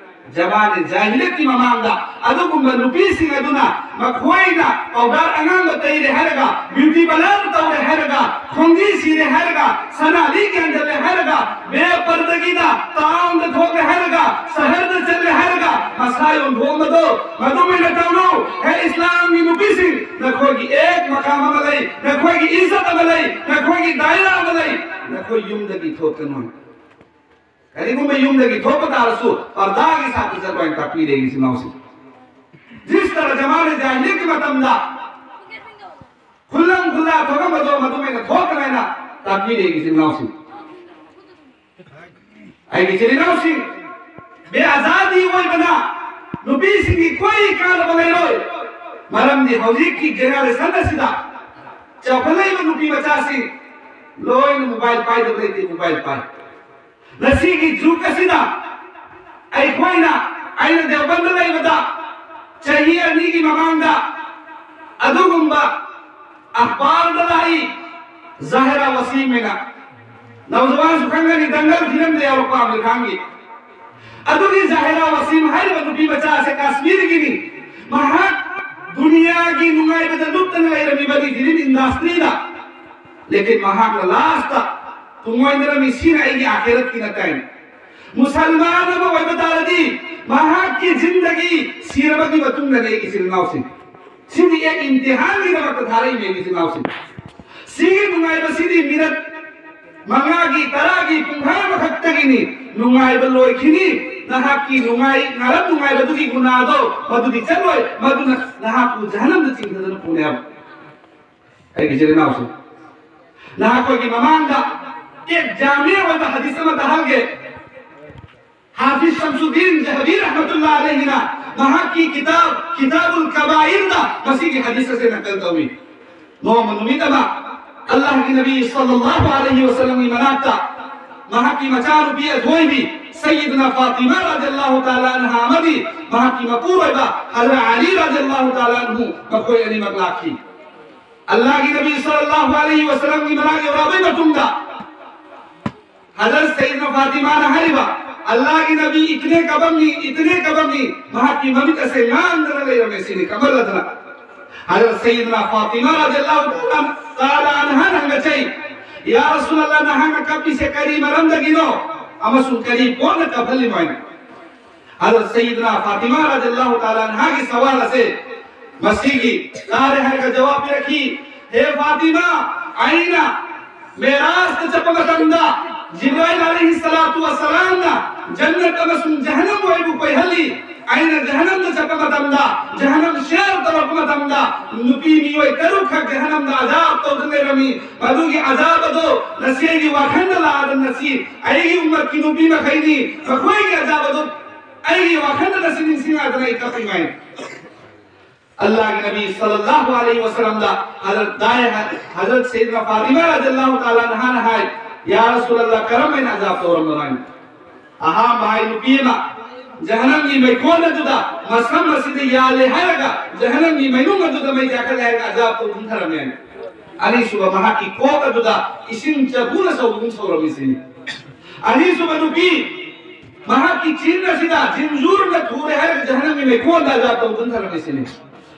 ꯖꯃꯥꯅꯦ ꯖꯥꯍꯤꯂꯤꯌꯠꯀꯤ ꯃꯃꯥꯡꯗ ꯑꯗꯨꯒꯨꯝꯕ ꯅꯨꯄꯤꯁꯤꯡ ꯑꯗꯨꯅ ꯃꯈꯣꯏꯅ ꯄꯥꯎꯗꯔ ꯑꯉꯥꯡꯕ ꯇꯩꯔꯦ ꯍꯥꯏꯔꯒ, ꯕ꯭ꯌꯨꯇꯤ ꯄꯥꯔꯂꯔ ꯇꯧꯔꯦ ꯍꯥꯏꯔꯒ, ꯈꯣꯡꯖꯤ ꯁꯤꯔꯦ ꯍꯥꯏꯔꯒ, ꯁꯅꯥ ꯂꯤꯛ ꯌꯥꯟꯖꯜꯂꯦ ꯍꯥꯏꯔꯒ, ꯕꯦꯄꯔꯗꯒꯤꯅ ꯇꯥꯎꯟꯗ ꯊꯣꯛꯂꯦ ꯍꯥꯏꯔꯒ, ꯁꯍꯔꯗ ꯆꯠꯂꯦ ꯍꯥꯏꯔꯒ, ꯃꯁꯥ ꯌꯣꯟꯊꯣꯛꯑꯝꯕꯗꯣ ꯃꯗꯨꯃꯥꯏꯅ ꯇꯧꯅꯨ꯫ ꯍꯦ ꯏꯁꯂꯥꯝꯒꯤ ꯅꯨꯄꯤꯁꯤꯡ, ꯅꯈꯣꯏꯒꯤ ꯑꯦꯛ ꯃꯀꯥꯝ ꯑꯃ ꯂꯩ, ꯅꯈꯣꯏꯒꯤ ꯏꯖꯠ ꯑꯃ ꯂꯩ, ꯅꯈꯣꯏꯒꯤ ꯗꯥꯏꯔꯥ ꯑꯃ ꯂꯩ, ꯅꯈꯣꯏ ꯌꯨꯝꯗꯒꯤ ꯊꯣꯛꯀꯅꯨ꯫ ꯀꯔꯤꯒꯨꯝꯕ ꯌꯨꯝꯗꯒꯤ ꯊꯣꯛꯄ ꯇꯥꯔꯁꯨ ꯄꯔꯗꯥꯒꯤ ꯁꯥꯇ꯭ꯔ ꯆꯠꯂꯣ ꯍꯥꯏꯅ ꯇꯥꯛꯄꯤꯔꯦ, ꯏꯆꯤꯟ ꯏꯅꯥꯎꯁꯤꯡ꯫ ꯖꯤꯁ ꯇꯔꯥ ꯖꯃꯥꯅꯦ ꯖꯥꯍꯤꯂꯤꯌꯠꯀꯤ ꯃꯇꯝꯗ ꯈꯨꯜꯂꯝ ꯈꯨꯜꯂꯥ ꯊꯣꯛꯂꯝꯕꯗꯣ ꯃꯗꯨꯃꯥꯏꯅ ꯊꯣꯛꯀꯅꯤ ꯍꯥꯏꯅ ꯇꯥꯛꯄꯤꯔꯦ, ꯏꯆꯤꯟ ꯏꯅꯥꯎꯁꯤꯡ꯫ ꯑꯩꯒꯤ ꯏꯆꯤꯟ ꯏꯅꯥꯎꯁꯤꯡ, ꯕꯦ ꯑꯖꯥꯗꯤ ꯑꯣꯏꯕꯅ ꯅꯨꯄꯤꯁꯤꯡꯒꯤ ꯀꯣꯏ ꯀꯥꯟꯅꯕ ꯂꯩꯔꯣꯏ꯫ ꯃꯔꯝꯗꯤ ꯍꯧꯖꯤꯛꯀꯤ ꯖꯦꯅꯦꯔꯦꯁꯟ ꯑꯁꯤꯗ ꯆꯥꯎꯈꯠꯂꯛꯏꯕ ꯅꯨꯄꯤ ꯃꯆꯥꯁꯤꯡ ꯂꯣꯏꯅ ꯃꯣꯕꯥꯏꯜ ꯄꯥꯏꯗꯕ ꯂꯩꯇꯦ, ꯃꯣꯕꯥꯏꯜ ꯄꯥꯏ꯫ ꯉꯁꯤꯒꯤ ꯖꯨꯒ ꯑꯁꯤꯗ ꯑꯩꯈꯣꯏꯅ, ꯑꯩꯅ ꯗꯦꯋꯕꯟꯗ ꯂꯩꯕꯗ ꯆꯍꯤ ꯑꯅꯤꯒꯤ ꯃꯃꯥꯡꯗ ꯑꯗꯨꯒꯨꯝꯕ ꯑꯈꯕꯥꯔꯗ ꯂꯥꯛꯏ, ꯖꯥꯍꯤꯔꯥ ꯋꯥꯁꯤꯝ ꯍꯥꯏꯅ꯫ ꯅꯧꯖꯋꯥꯟꯁꯨ ꯈꯪꯒꯅꯤ, ꯗꯪꯒꯜ ꯐꯤꯂꯝꯗ ꯌꯥꯎꯔꯛꯄ ꯑꯃꯤꯔ ꯈꯥꯟꯒꯤ꯫ ꯑꯗꯨꯒꯤ ꯖꯥꯍꯤꯔꯥ ꯋꯥꯁꯤꯝ ꯍꯥꯏꯔꯤꯕ ꯅꯨꯄꯤ ꯃꯆꯥ ꯑꯁꯦ ꯀꯥꯁꯃꯤꯔꯒꯤꯅꯤ꯫ ꯃꯍꯥꯛ ꯗꯨꯅꯤꯌꯥꯒꯤ ꯅꯨꯡꯉꯥꯏꯕꯗ ꯂꯨꯞꯇꯅ ꯂꯩꯔꯝꯃꯤꯕꯅꯤ ꯐꯤꯂꯝ ꯏꯟꯗꯁꯇ꯭ꯔꯤꯗ꯫ ꯂꯦꯀꯤꯟ ꯃꯍꯥꯛꯅ ꯂꯥꯁꯇ ꯊꯨꯡꯑꯣꯏꯅꯔꯝꯃꯤ, "ꯁꯤꯅ ꯑꯩꯒꯤ ꯑꯥꯈꯤꯔꯠꯀꯤ ꯅꯠꯇꯦ" ꯍꯥꯏꯅ꯫ ꯃꯨꯁꯜꯃꯥꯟ ꯑꯃ ꯑꯣꯏꯕ ꯇꯥꯔꯗꯤ ꯃꯍꯥꯛꯀꯤ ꯖꯤꯟꯗꯒꯤ ꯁꯤꯔꯕꯒꯤ ꯃꯇꯨꯡꯗꯅꯤ, ꯑꯩꯒꯤ ꯏꯆꯤꯜ ꯏꯅꯥꯎꯁꯤꯡ꯫ ꯁꯤꯗꯤ ꯑꯦ ꯏꯝꯇꯤꯍꯥꯟꯒꯤꯗꯃꯛꯇ ꯊꯥꯔꯛꯏꯅꯦ, ꯏꯆꯤꯜ ꯏꯅꯥꯎꯁꯤꯡ꯫ ꯁꯤꯒꯤ ꯅꯨꯡꯉꯥꯏꯕꯁꯤꯗꯤ ꯃꯤꯅꯠ ꯃꯉꯥꯒꯤ, ꯇꯔꯥꯒꯤ, ꯄꯨꯡꯈꯥꯏ ꯑꯃꯈꯛꯇꯒꯤꯅꯤ꯫ ꯅꯨꯡꯉꯥꯏꯕ ꯂꯣꯏꯈꯤꯅꯤ꯫ ꯅꯍꯥꯛꯀꯤ ꯅꯨꯡꯉꯥꯏ, ꯉꯔꯥꯡ ꯅꯨꯡꯉꯥꯏꯕꯗꯨꯒꯤ ꯒꯨꯅꯥꯗꯣ ꯃꯗꯨꯗꯤ ꯆꯠꯂꯣꯏ, ꯃꯗꯨꯅ ꯅꯍꯥꯛꯄꯨ ꯖꯍꯟꯅꯝꯗ ꯆꯤꯡꯊꯗꯅ ꯄꯨꯅꯦꯕ꯫ ꯑꯩꯒꯤ ꯏꯆꯤꯜ ꯏꯅꯥꯎꯁꯤꯡ, ꯅꯍꯥꯛꯈꯣꯏꯒꯤ ꯃꯃꯥꯡꯗ ꯑꯦꯛ ꯖꯥꯃꯤ ꯑꯣꯏꯕ ꯍꯗꯤꯁ ꯑꯃ ꯇꯥꯍꯜꯒꯦ꯫ ꯍꯥꯐꯤꯖ ꯁꯝꯁꯨꯗꯗꯤꯟ ꯖꯍꯕꯤ ꯔꯍꯃꯇꯨꯜꯂꯥ ꯑꯂꯩꯍꯤꯅ ꯃꯍꯥꯛꯀꯤ ꯀꯤꯇꯥꯕ, ꯀꯤꯇꯥꯕꯨꯜ ꯀꯕꯥꯏꯔꯗ ꯃꯁꯤꯒꯤ ꯍꯗꯤꯁ ꯑꯁꯤ ꯅꯀꯜ ꯇꯧꯏ꯫ ꯅꯣꯡꯃ ꯅꯨꯃꯤꯠ ꯑꯃ ꯑꯜꯂꯥꯍꯒꯤ ꯅꯕꯤ ꯁꯜꯂꯜꯂꯥꯍꯨ ꯑꯂꯩꯍꯤ ꯋꯁꯜꯂꯝꯒꯤ ꯃꯅꯥꯛꯇ ꯃꯍꯥꯛꯀꯤ ꯃꯆꯥꯅꯨꯄꯤ ꯑꯊꯣꯏꯕꯤ ꯁꯩꯌꯤꯗꯅꯥ ꯐꯥꯇꯤꯃꯥ ꯔꯥꯗꯤꯌꯜꯂꯥꯍꯨ ꯇꯥꯂꯥ ꯑꯟꯍꯥ ꯑꯃꯗꯤ ꯃꯍꯥꯛꯀꯤ ꯃꯄꯨꯔꯣꯏꯕ ꯍꯖꯔꯠ ꯑꯂꯤ ꯔꯥꯗꯤꯌꯜꯂꯥꯍꯨ ꯇꯥꯂꯥ ꯑꯟꯍꯨ, ꯃꯈꯣꯏ ꯑꯅꯤꯃꯛ ꯂꯥꯛꯈꯤ꯫ ꯑꯜꯂꯥꯍꯒꯤ ꯅꯕꯤ ꯁꯜꯂꯜꯂꯥꯍꯨ ꯑꯂꯩꯍꯤ ꯋꯁꯜꯂꯝꯒꯤ ꯃꯅꯥꯛ ꯌꯧꯔꯛꯑꯕꯩ ꯃꯇꯨꯡꯗ ꯍꯖꯔꯠ ꯁꯩꯌꯤꯗꯅꯥ ꯐꯥꯇꯤꯃꯥꯅ ꯍꯥꯏꯔꯤꯕ, "ꯑꯜꯂꯥꯍꯒꯤ ꯅꯕꯤ ꯏꯇꯅꯦ ꯀꯕꯝꯅꯤ, ꯏꯇꯅꯦ ꯀꯕꯝꯅꯤ, ꯃꯍꯥꯛꯀꯤ ꯃꯃꯤꯠ ꯑꯁꯦ ꯉꯥꯡꯗꯅ ꯂꯩꯔꯝꯃꯦ" ꯁꯤꯅꯤ, ꯀꯃꯜꯂꯗꯅ꯫ ꯍꯖꯔꯠ ꯁꯩꯌꯤꯗꯅꯥ ꯐꯥꯇꯤꯃꯥ ꯔꯥꯗꯤꯌꯜꯂꯥꯍꯨ ꯇꯥꯂꯥ ꯑꯟꯍꯥꯅ ꯍꯪꯒꯠꯆꯩ, "ꯌꯥ ꯔꯁꯨꯂꯜꯂꯥꯍ, ꯅꯍꯥꯛꯅ ꯀꯞꯄꯤꯁꯦ ꯀꯔꯤ ꯃꯔꯝꯗꯒꯤꯅꯣ ꯑꯃꯁꯨꯡ ꯀꯔꯤ ꯄꯣꯠꯅ ꯀꯞꯍꯜꯂꯤꯅꯣ?" ꯍꯥꯏꯅ꯫ ꯍꯖꯔꯠ ꯁꯩꯌꯤꯗꯅꯥ ꯐꯥꯇꯤꯃꯥ ꯔꯥꯗꯤꯌꯜꯂꯥꯍꯨ ꯇꯥꯂꯥ ꯑꯟꯍꯥꯒꯤ ꯁꯋꯥꯜ ꯑꯁꯦ ꯃꯁꯤꯒꯤ ꯇꯥꯔꯦ ꯍꯥꯏꯔꯒ ꯖꯋꯥꯕ ꯄꯤꯔꯛꯈꯤ, "ꯍꯦ ꯐꯥꯇꯤꯃꯥ, ꯑꯩꯅ ꯃꯦꯔꯥꯖꯇ ꯆꯠꯄ ꯃꯇꯝꯗ ꯖꯤꯕ꯭ꯔꯥꯏꯜ ꯑꯂꯩꯍꯤ ꯁꯂꯥꯇꯨ ꯋꯁꯁꯂꯥꯝꯅ ꯖꯟꯅꯠ ꯑꯃꯁꯨꯡ ꯖꯍꯟꯅꯝꯕꯨ ꯑꯩꯕꯨ ꯀꯣꯏꯍꯜꯂꯤ꯫ ꯑꯩꯅ ꯖꯍꯟꯅꯝꯗ ꯆꯠꯄ ꯃꯇꯝꯗ, ꯖꯍꯟꯅꯝ ꯁꯤꯌꯥꯔ ꯇꯧꯔꯛꯄ ꯃꯇꯝꯗ, ꯅꯨꯄꯤ ꯃꯤꯑꯣꯏ ꯇꯔꯨꯛꯈꯛ ꯖꯍꯟꯅꯝꯗ ꯑꯖꯥꯕ ꯇꯧꯗꯨꯅ ꯂꯩꯔꯝꯃꯤ꯫ ꯃꯗꯨꯒꯤ ꯑꯖꯥꯕ ꯑꯗꯣ ꯉꯁꯤ ꯑꯩꯒꯤ ꯋꯥꯈꯜꯗ ꯂꯥꯛꯑꯗꯅ ꯉꯁꯤ ꯑꯩꯒꯤ ꯎꯝꯃꯠꯀꯤ ꯅꯨꯄꯤ ꯃꯈꯩꯅꯤ, ꯃꯈꯣꯏꯒꯤ ꯑꯖꯥꯕ ꯑꯗꯣ ꯑꯩꯒꯤ ꯋꯥꯈꯜꯗ ꯉꯁꯤ ꯅꯤꯡꯁꯤꯡꯂꯛꯑꯗꯅ ꯑꯩ ꯀꯞꯄꯤ ꯃꯥꯏꯅꯤ"꯫ ꯑꯜꯂꯥꯍꯒꯤ ꯅꯕꯤ ꯁꯜꯂꯜꯂꯥꯍꯨ ꯑꯂꯩꯍꯤ ꯋꯁꯜꯂꯝꯗ ꯍꯖꯔꯠ ꯗꯥꯏ-, ꯍꯖꯔꯠ ꯁꯩꯗꯅ ꯐꯥꯇꯤꯃꯥ ꯔꯗꯤꯌꯜꯂꯥꯍꯨ ꯇꯥꯂꯥ ꯑꯟꯍꯥꯅ ꯍꯥꯏ, "ꯌꯥ ꯔꯁꯨꯂꯜꯂꯥꯍ, ꯀꯔꯝ ꯍꯥꯏꯅ ꯑꯖꯥꯕ ꯇꯧꯔꯝꯕꯅꯣ?" ꯍꯥꯏꯅ꯫ ꯑꯍꯥꯟꯕ ꯍꯥꯏ, ꯅꯨꯄꯤ ꯑꯃ ꯖꯍꯅꯝꯒꯤ ꯃꯩꯈꯣꯟ ꯑꯗꯨꯗ ꯃꯁꯝ ꯑꯁꯤꯗ ꯌꯥꯜꯂꯦ ꯍꯥꯏꯔꯒ ꯖꯍꯅꯝꯒꯤ ꯃꯩꯅꯨꯡ ꯑꯗꯨꯗ ꯃꯩ ꯆꯥꯛꯈꯠꯂꯦ ꯍꯥꯏꯔꯒ ꯑꯖꯥꯕ ꯇꯧꯗꯨꯅ ꯊꯔꯝꯃꯦ ꯍꯥꯏꯅ꯫ ꯑꯅꯤꯁꯨꯕ, ꯃꯍꯥꯛꯀꯤ ꯀꯣꯛ ꯑꯗꯨꯗ ꯏꯁꯤꯡ ꯆꯐꯨꯅ ꯁꯧꯕꯒꯨꯝ ꯁꯧꯔꯝꯃꯤꯁꯤꯅꯤ꯫ ꯑꯅꯤꯁꯨꯕ ꯅꯨꯄꯤ, ꯃꯍꯥꯛꯀꯤ ꯆꯤꯟ ꯑꯁꯤꯗ ꯖꯤꯟꯖꯨꯔꯅ ꯊꯨꯔꯦ ꯍꯥꯏꯔꯒ ꯖꯍꯅꯝꯒꯤ ꯃꯩꯈꯣꯟꯗ ꯑꯖꯥꯕ ꯇꯧꯗꯨꯅ ꯊꯔꯝꯃꯤꯁꯤꯅꯤ꯫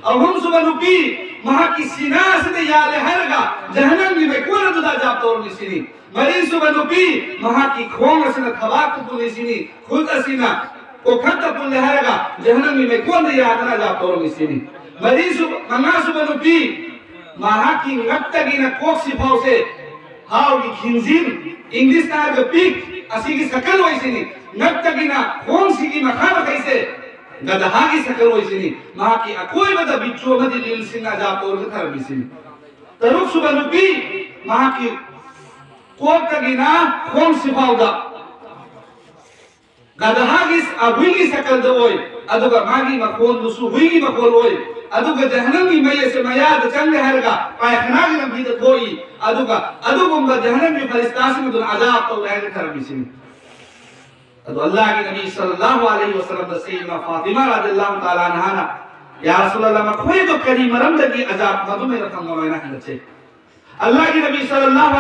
ꯑꯍꯨꯝꯁꯨꯕ ꯅꯨꯄꯤ, ꯃꯍꯥꯛꯀꯤ ꯁꯤꯅꯥ ꯑꯁꯤꯗ ꯌꯥꯜꯂꯦ ꯍꯥꯏꯔꯒ ꯖꯍꯅꯝꯒꯤ ꯃꯩꯈꯣꯟ ꯑꯗꯨꯗ ꯑꯖꯥꯕ ꯇꯧꯔꯝꯃꯤꯁꯤꯅꯤ꯫ ꯃꯔꯤꯁꯨꯕ ꯅꯨꯄꯤ, ꯃꯍꯥꯛꯀꯤ ꯈꯣꯡ ꯑꯁꯤꯅ ꯊꯕꯥꯛꯇ ꯄꯨꯜꯂꯤꯁꯤꯅꯤ, ꯈꯨꯠ ꯑꯁꯤꯅ ꯀꯣꯛꯊꯛꯇ ꯄꯨꯜꯂꯦ ꯍꯥꯏꯔꯒ ꯖꯍꯅꯝꯒꯤ ꯃꯩꯈꯣꯟꯗ ꯌꯥꯗꯅ ꯑꯖꯥꯕ ꯇꯧꯔꯝꯃꯤꯁꯤꯅꯤ꯫ ꯃꯔꯤꯁꯨꯕ, ꯃꯉꯥꯁꯨꯕ ꯅꯨꯄꯤ, ꯃꯍꯥꯛꯀꯤ ꯉꯛꯇꯒꯤꯅ ꯀꯣꯛꯁꯤ ꯐꯥꯎꯁꯦ ꯍꯥꯎꯒꯤ ꯈꯤꯡꯖꯤꯟ, ꯏꯪꯂꯤꯁꯇ ꯍꯥꯏꯔꯒ ꯄꯤꯛ, ꯑꯁꯤꯒꯤ ꯁꯀꯜ ꯑꯣꯏꯁꯤꯅꯤ꯫ ꯉꯛꯇꯒꯤꯅ ꯈꯣꯡꯁꯤꯒꯤ ꯃꯈꯥ ꯃꯈꯩꯁꯦ ꯒꯙꯥꯒꯤ ꯁꯀꯜ ꯑꯣꯏꯁꯤꯅꯤ꯫ ꯃꯍꯥꯛꯀꯤ ꯑꯀꯣꯏꯕꯗ ꯕꯤꯠꯆꯨ ꯑꯃꯗꯤ ꯂꯤꯟꯁꯤꯡꯅ ꯑꯖꯥꯕ ꯇꯧꯔꯒ ꯊꯔꯝꯃꯤꯁꯤꯅꯤ꯫ ꯇꯔꯨꯛꯁꯨꯕ ꯅꯨꯄꯤ, ꯃꯍꯥꯛꯀꯤ ꯀꯣꯛꯇꯒꯤꯅ ꯈꯣꯡꯁꯤ ꯐꯥꯎꯗ ꯒꯙꯥꯒꯤ, ꯑ, ꯍꯨꯏꯒꯤ ꯁꯀꯜꯗ ꯑꯣꯏ, ꯑꯗꯨꯒ ꯃꯥꯒꯤ ꯃꯈꯣꯟꯗꯨꯁꯨ ꯍꯨꯏꯒꯤ ꯃꯈꯣꯜ ꯑꯣꯏ, ꯑꯗꯨꯒ ꯖꯍꯅꯝꯒꯤ ꯃꯩ ꯑꯁꯦ ꯃꯌꯥꯗ ꯆꯪꯂꯦ ꯍꯥꯏꯔꯒ ꯄꯥꯏꯈꯅꯥꯒꯤ ꯂꯝꯕꯤꯗ ꯊꯣꯛꯏ, ꯑꯗꯨꯒ ꯑꯗꯨꯒꯨꯝꯕ ꯖꯍꯅꯝꯒꯤ ꯐꯔꯤꯁꯇꯥꯁꯤꯡ ꯑꯗꯨꯅ ꯑꯖꯥꯕ ꯇꯧꯔꯦ ꯍꯥꯏꯅ ꯊꯔꯝꯃꯤꯁꯤꯅꯤ꯫ ꯑꯗꯣ ꯑꯜꯂꯥꯍꯒꯤ ꯅꯕꯤ ꯁꯜꯂꯜꯂꯥꯍꯨ ꯑꯂꯩꯍꯤ ꯋꯁꯜꯂꯝꯗ ꯁꯩꯗꯅ ꯐꯥꯇꯤꯃꯥ ꯔꯗꯤꯌꯜꯂꯥꯍꯨ ꯇꯥꯂꯥ ꯑꯟꯍꯥꯅ, "ꯌꯥ ꯔꯁꯨꯂꯜꯂꯥꯍ, ꯃꯈꯣꯏꯗꯣ ꯀꯔꯤ ꯃꯔꯝꯗꯒꯤ ꯑꯖꯥꯕ ꯃꯗꯨꯃꯩꯅ ꯐꯪꯕꯅꯣ?" ꯍꯥꯏꯅ ꯍꯪꯒꯠꯆꯩ꯫ ꯑꯜꯂꯥꯍꯒꯤ ꯅꯕꯤ ꯁꯜꯂꯜꯂꯥꯍꯨ